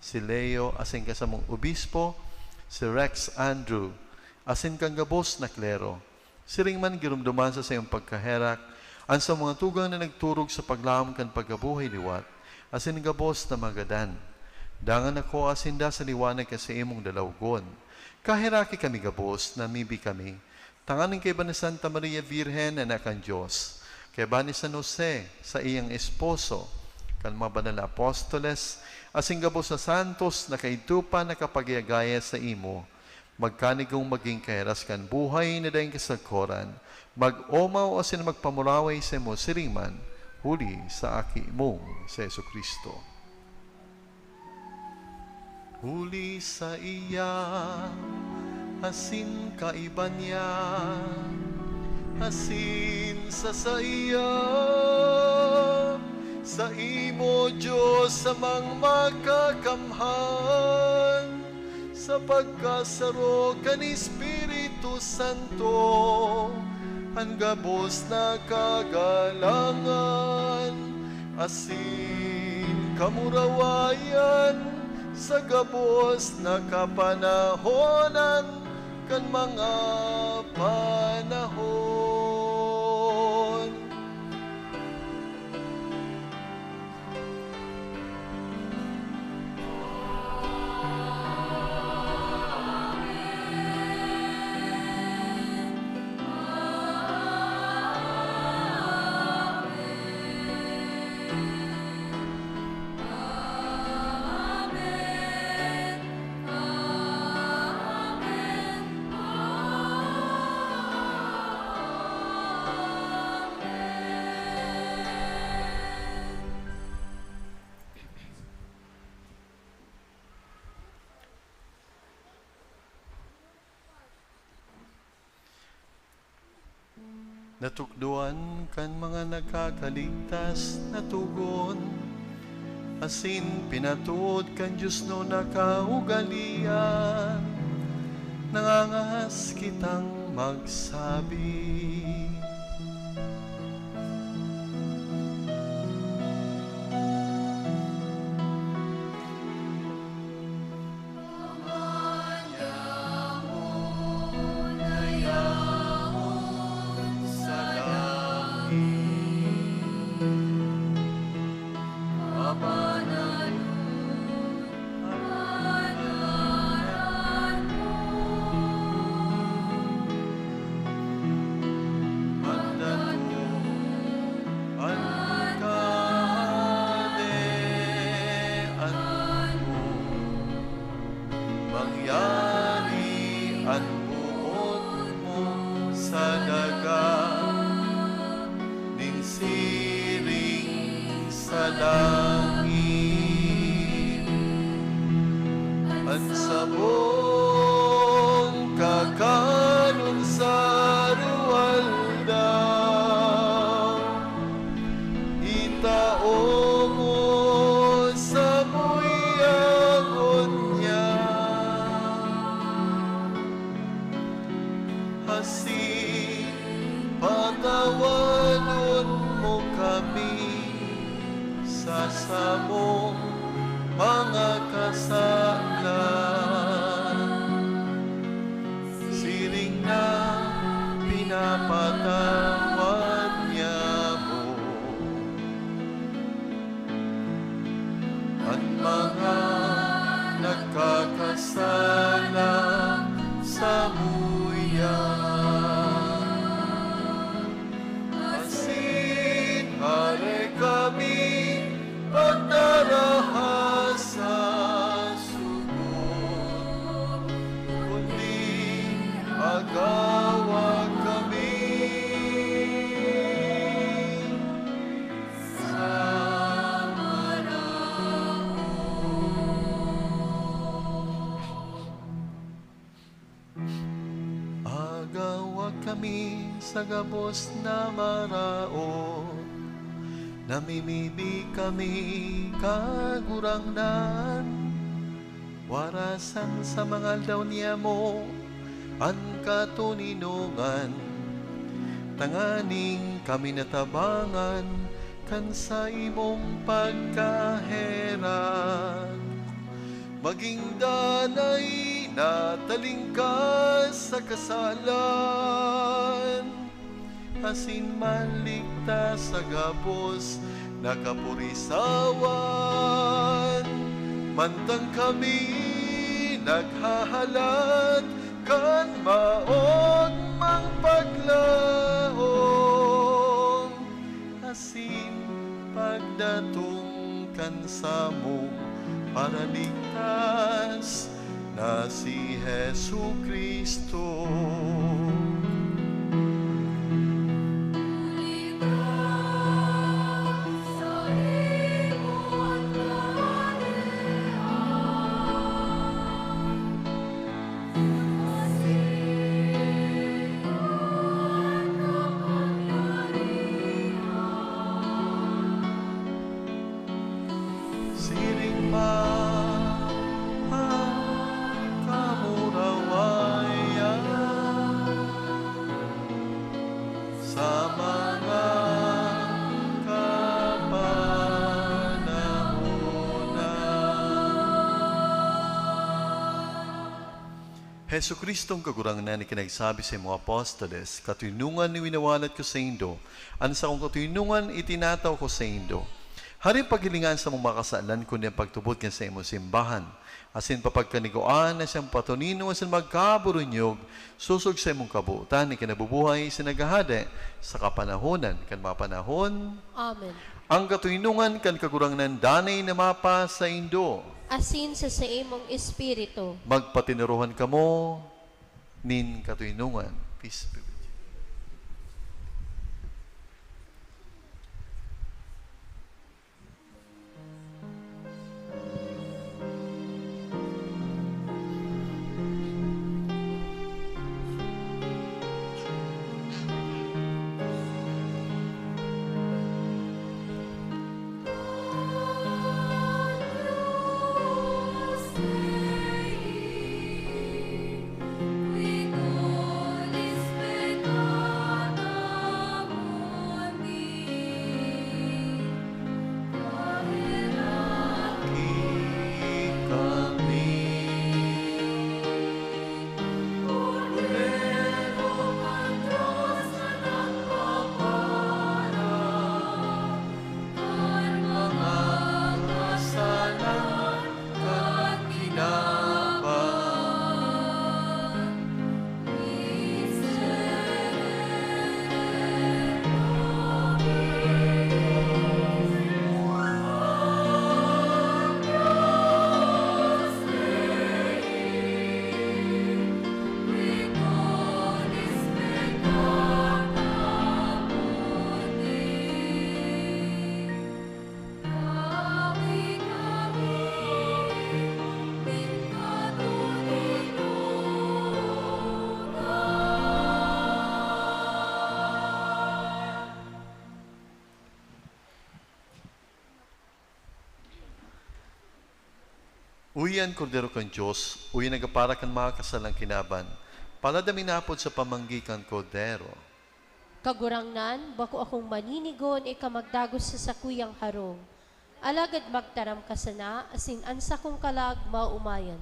si Leo, asin kan samong Obispo, si Rex Andrew, asin kan gabos na klero. Siring man giromdoman sa saiyong pagkaherak an sa mga tugang na nagturog sa paglaom kan pagkabuhay liwat, asin gabos na magadan. Dangan ako asin da sa liwanag kan saimong lalawgon. Kaheraki kami gabos na mibi kami, tanganing kaiba ni Santa Maria Birhen na anak kan Dios, kaiba ni San Jose, saiyang esposo, kan mga banal na apostoles, asin gabos na santos na kaidto pa nakapagayagaya saimo, magkanigong magin kahiras kan buhay na daing kasagkoran, mag-omaw asin magpamuraway saimo siring man, huli sa Aki mong si Jesu-Cristo. Huli saiya, asin kaiba niya, asin sa saiya, saimo, Dios Amang Makakamhan, sa pagkasaro kan Espiritu Santo, an gabos na kagalangan asin kamurawayan sa gabos na kapanahonan kan mga panahon. Natukdoan kan mga nakakaligtas na togon, asin pinatuod kan diosnon na kaugalean, nangangahas kitang magsabi. langit. An samong kakanon sa aroaldaw, itao mo samuya ngunyan. Asin patawadon mo kami sa samong mga kasalan, siring na pinapatawad niamo an mga nagkakasala samuya. Asin hale kami pagdaraha sa sugot, kundi agawa kami sa maraot. Agawa kami sa gabos na maraot, namimibi kami, Kagurangnan. Warasan sa mga aldaw niyamo an katoninongan, tanganing kami natabangan kan saimong pagkaherak, maging danay na talingkas sa kasalan, asin maligtas sa gabos na kapurisawan, mantang kami naghahalat kan maogmang paglaom, asin pagdatong kan samong Paraligtas na si Jesu-Cristo. Siring pa an kamurawayan sa mga kapanahonan. Jesu-Cristong Kagurangnan, na ikinagsabi sa imong apostoles, "Katoninongan winawalat ko saindo, an sakong katoninongan itinataw ko saindo." Hari paghilingan sa mga kasalan, kundi an pagtubod kan saimong simbahan, asin papagkanigoan na siyang patuninon asin magkaburunyog, sosog sa imong kabotan, na kinabubuhay asin naghahade sa kapanahonan kan mga panahon. Amen. Ang katoninongan kan Kagurangnan danay na mapasaindo. Asin sa saimong espiritu. Magpatinuruhan kamo nin katoninongan. Peace be with you. Uya an Kordero kan Dios, uya nagapara kan mga kasalang kinaban. Palad na minapod sa pamanggi kan Kordero. Kagurangnan, bako akong maninigon ika magdagos sa sakuyang harong. Alagad magtaram ka sana, asin an sakong kalag maomayan.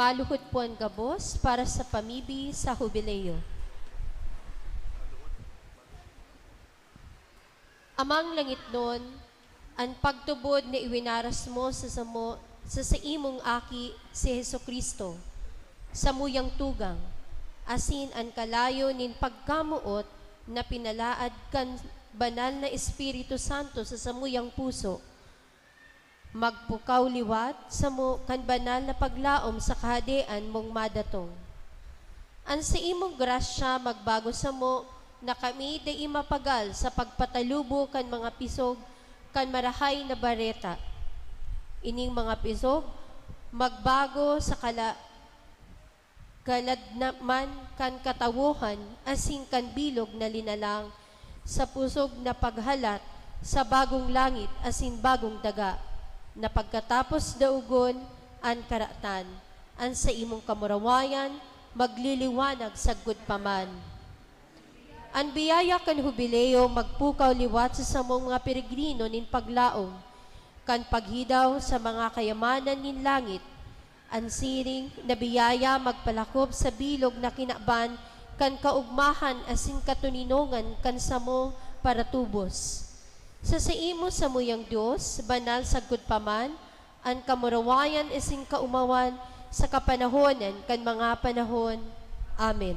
Maluhod po an gabos para sa pamibi sa Hubileo. Amang langitnon, an pagtubod na iwinaras mo sa samo, sa saimong Aki, si Jesu-Cristo, samuyang tugang, asin an kalayo nin pagkamoot na pinalaad kan Banal na Espiritu Santo sa samuyang puso, magpukaw liwat samo kan banal na paglaom sa Kahadean mong madatong. An saimong grasya magbago samo na kami dai mapagal sa pagpatalubo kan mga pisog kan Marahay na Bareta. Ining mga pisog magbago sa kala-, kaladnaman kan katawohan asin kan bilog na linalang sa pusog na paghalat sa bagong langit asin bagong daga, na pagkatapos daogon an karatan, an saimong kamurawayan magliliwanag sagkod pa man. An biyaya kan Hubileo magpukaw liwat sa samong mga peregrino nin paglaom kan paghidaw sa mga kayamanan nin langit. An siring na biyaya magpalakop sa bilog na kinaban kan kaogmahan asin katoninongan kan samong paratubos. Sa saimo samuyang Dios, banal sagkod pa man, an kamurawayan asin kaomawan sa kapanahonan kan mga panahon. Amen.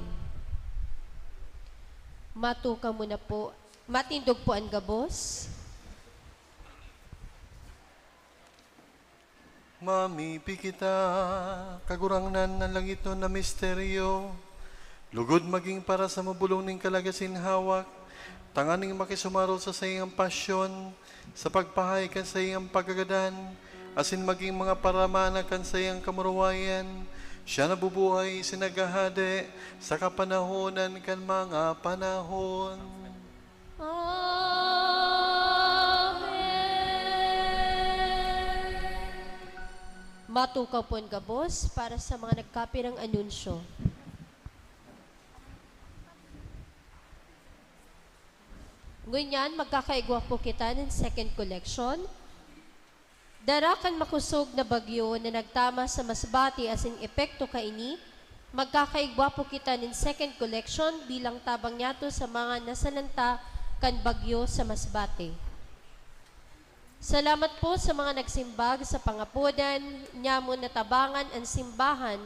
Matukaw muna po. Matindog po an gabos. Mamibi kita, Kagurangnan, na langitnon na misteryo, lugod magin para sa mabolong nin kalagasin hawak, tanganing makisumaro sa saiyang pasyon, sa pagpahay kan saiyang pagkagadan, asin magin mga paramana kan saiyang kamurawayan. Siya nabubuhay, asin naghahade sa kapanahonan kan mga panahon. Amen. Matukaw po an gabos para sa mga nagkapirang anunsyo. Ngunyan, magkakaigwa po kita nin second collection. Dara kan makosog na bagyo na nagtama sa Masbate asin epekto kaini, magkakaigwa po kita nin second collection bilang tabang niyato sa mga nasalanta kan bagyo sa Masbate. Salamat po sa mga nagsimbag sa pangapodan, nyamo natabangan an simbahan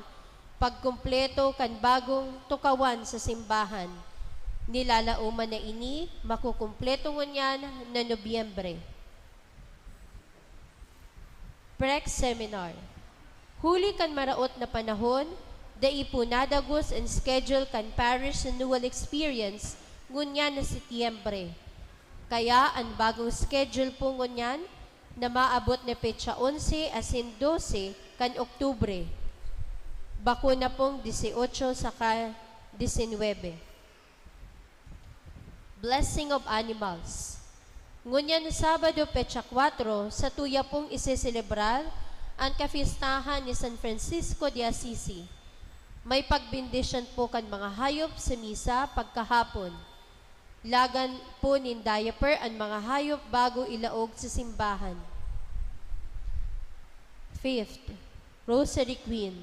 pagkumpleto kan bagong tukawan sa simbahan. Nilalaoman na ini makukumpleto ngunyan na Nobyembre. Pre-seminar. Huli kan maraot na panahon, dai po nadagos an schedule kan Parish Renewal Experience ngunyan na Setyembre. Kaya an bagong schedule po ngunyan na maabot na petsa onse asin dose kan Oktubre, bako na pong dieciocho saka diecinuebe. Blessing of Animals. Ngunyan na Sabado, petsa kwatro, satuya pong iseselebrar an kapistahan ni San Francisco de Assisi. May pagbendisyon po kan mga hayop sa misa pagkahapon. Lagan po nin diaper an mga hayop bago ilaog sa simbahan. Fifth, Rosary Queen.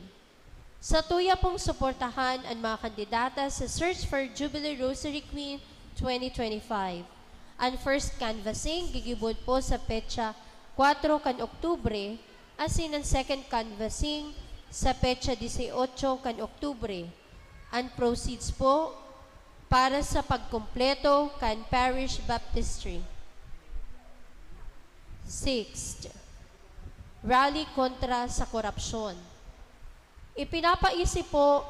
Satuya pong suportahan an mga kandidata sa Search for Jubilee Rosary Queen twenty twenty-five. An first canvassing gigibon po sa petsa kwatro kan Oktubre, asin an second canvassing sa petsa dieciocho kan Oktubre. An proceeds po para sa pagkumpleto kan parish baptistry. Sixth, rally kontra sa korapsyon. Ipinapaisip po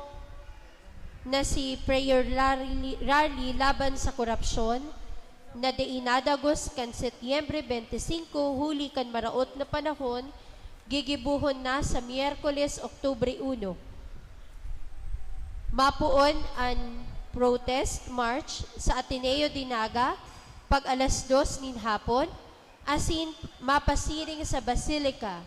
na si prayer rally, rally laban sa korapsyon na dai nadagos kan Setyembre twenty-five huli kan maraot na panahon, gigibohon na sa Miyerkules, Oktubre uno. Mapoon an protest march sa Ateneo de Naga pag alas dos nin hapon, asin mapasiring sa Basilica.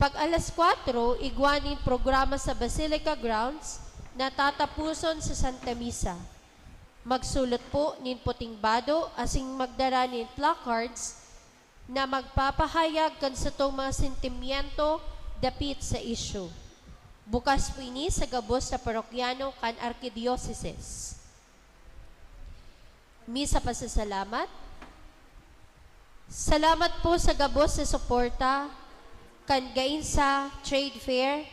Pag alas kwatro, igwa nin programa sa Basilica grounds na tatapuson sa Santa Misa. Magsulot po nin puting bado asin magdara nin placards na magpapahayag kan satong mga sentimiento dapit sa isyu. Bukas po ini sa gabos na parokyano kan Arkidiosesis. Misa pasasalamat. Salamat po sa gabos na suporta kan Gainsa Trade Fair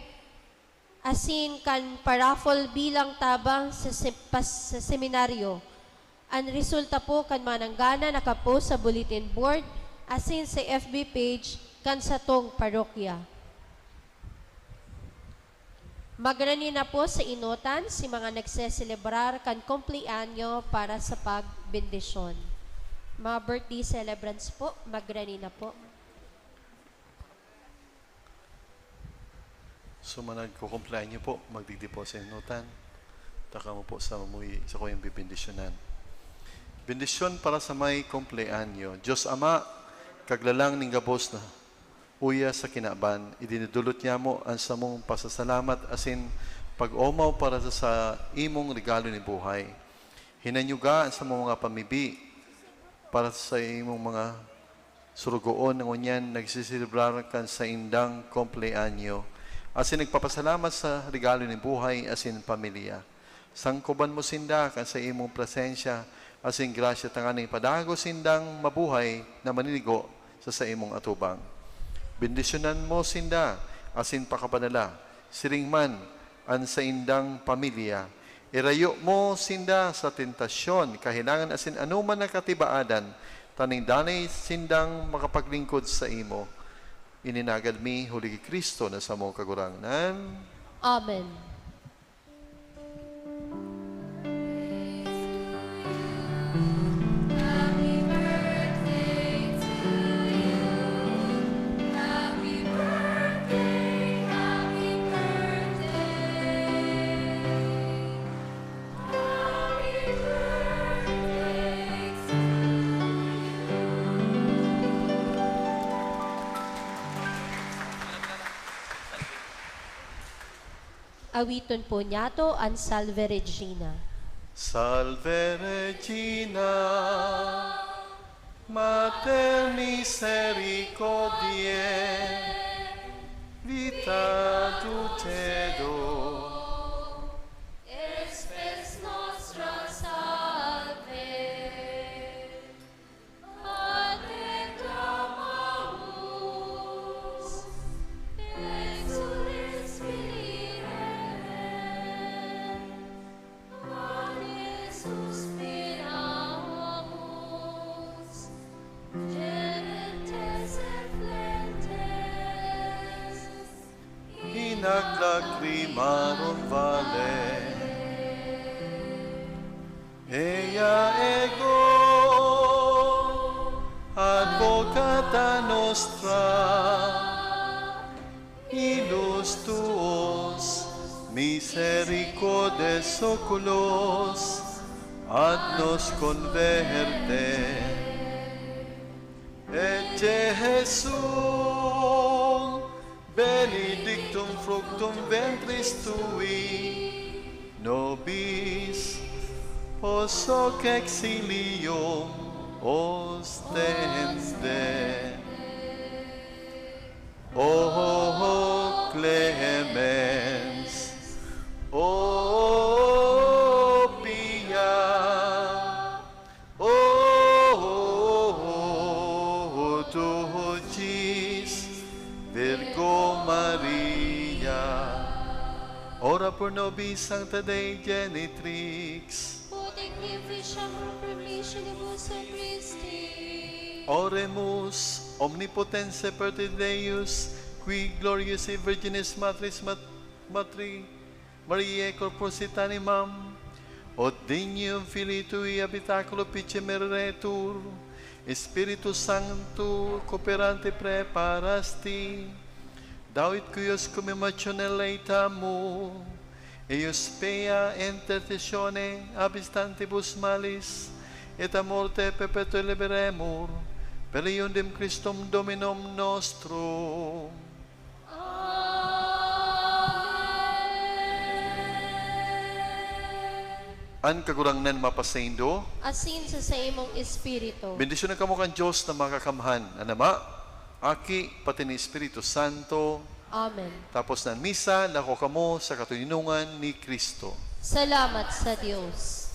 asin kan paraffle bilang tabang sa sem-, pas-, sa seminaryo. An resulta po kan mga nanggana nakapost sa bulletin board asin sa F B page kan satong parokya. Magrani na po sa enotan si mga nagseselebrar kan kumpleanyo para sa pagbendisyon. Mga birthday celebrants po, magrani na po. So, mga nagkukumpleanyo po, magdigdi po sa enotan. Taka mo po sa mamuhi, sa kuyang bibendisyonan. Bendisyon para sa may kumpleanyo. Diyos Ama, kaglalang ning gabos na uya sa kinaban, idinudulot niya mo ang samong pasasalamat asin pag-omaw para sa, sa imong regalo ni buhay. Hinanyuga ang samong mga pamibi para sa imong mga surugoon na ngunyan nagsiselebrar kan saindang kumpleanyo, asin nagpapasalamat sa regalo nin buhay asin pamilya. Sangkoban mo sinda kan sa imong presensya asin grasya, tanganing padagos sindang mabuhay na maninigo sa saimong atubang. Bendisyonan mo sinda asin pakabanala, siring man an saindang pamilya. Irayo mo sinda sa tentasyon, kahelangan asin anoman na katibaadan, tanganing danay sindang makapaglingkod saimo. Ini nagad mi huli ki Cristo na samong Kagurangnan. Amen. Awiton po niyato an Salve Regina. Salve Regina, Mater misericordiae, Vita dulcedo. Spes nostra salve. Pater clamamus, exules filii remen, Pater suspiramus, gementes et flentes. Hinak lacrimarum valet. Ea ego, advocata nostra, ilus tuos, misericordes oculos, ad nos converte. Et Jesum, benedictum fructum ventris tui, nobis post hoc exilium ostende. O clemens, O pia, O dulcis Virgo Maria, ora pro nobis Sancta Dei Genitrix. Ut dignificamur pro misenibus Christi. Oremus, Omnipotens et Perpetuus Deus, qui gloriosae Virginis Matris mat-, Matri Mariae corporis et animam, ut dignum Filii tui habitaculo ficem eredetur, Spiritus Sancto cooperante praeparasti, David cuius cum imationem laetamu, eius pia intercessione abis tantibus malis, et a morte perpetua liberemur, per eundem Christum Dominum nostrum. Amen. An Kagurangnan mapasaindo. Asin sa saimong espiritu. Bendisyonan kamo kan Dios na Makakamhan, an Ama, Aki, pati ni Espiritu Santo. Amen. Tapos ng misa, lako kamo sa katoninongan ni Kristo. Salamat sa Diyos.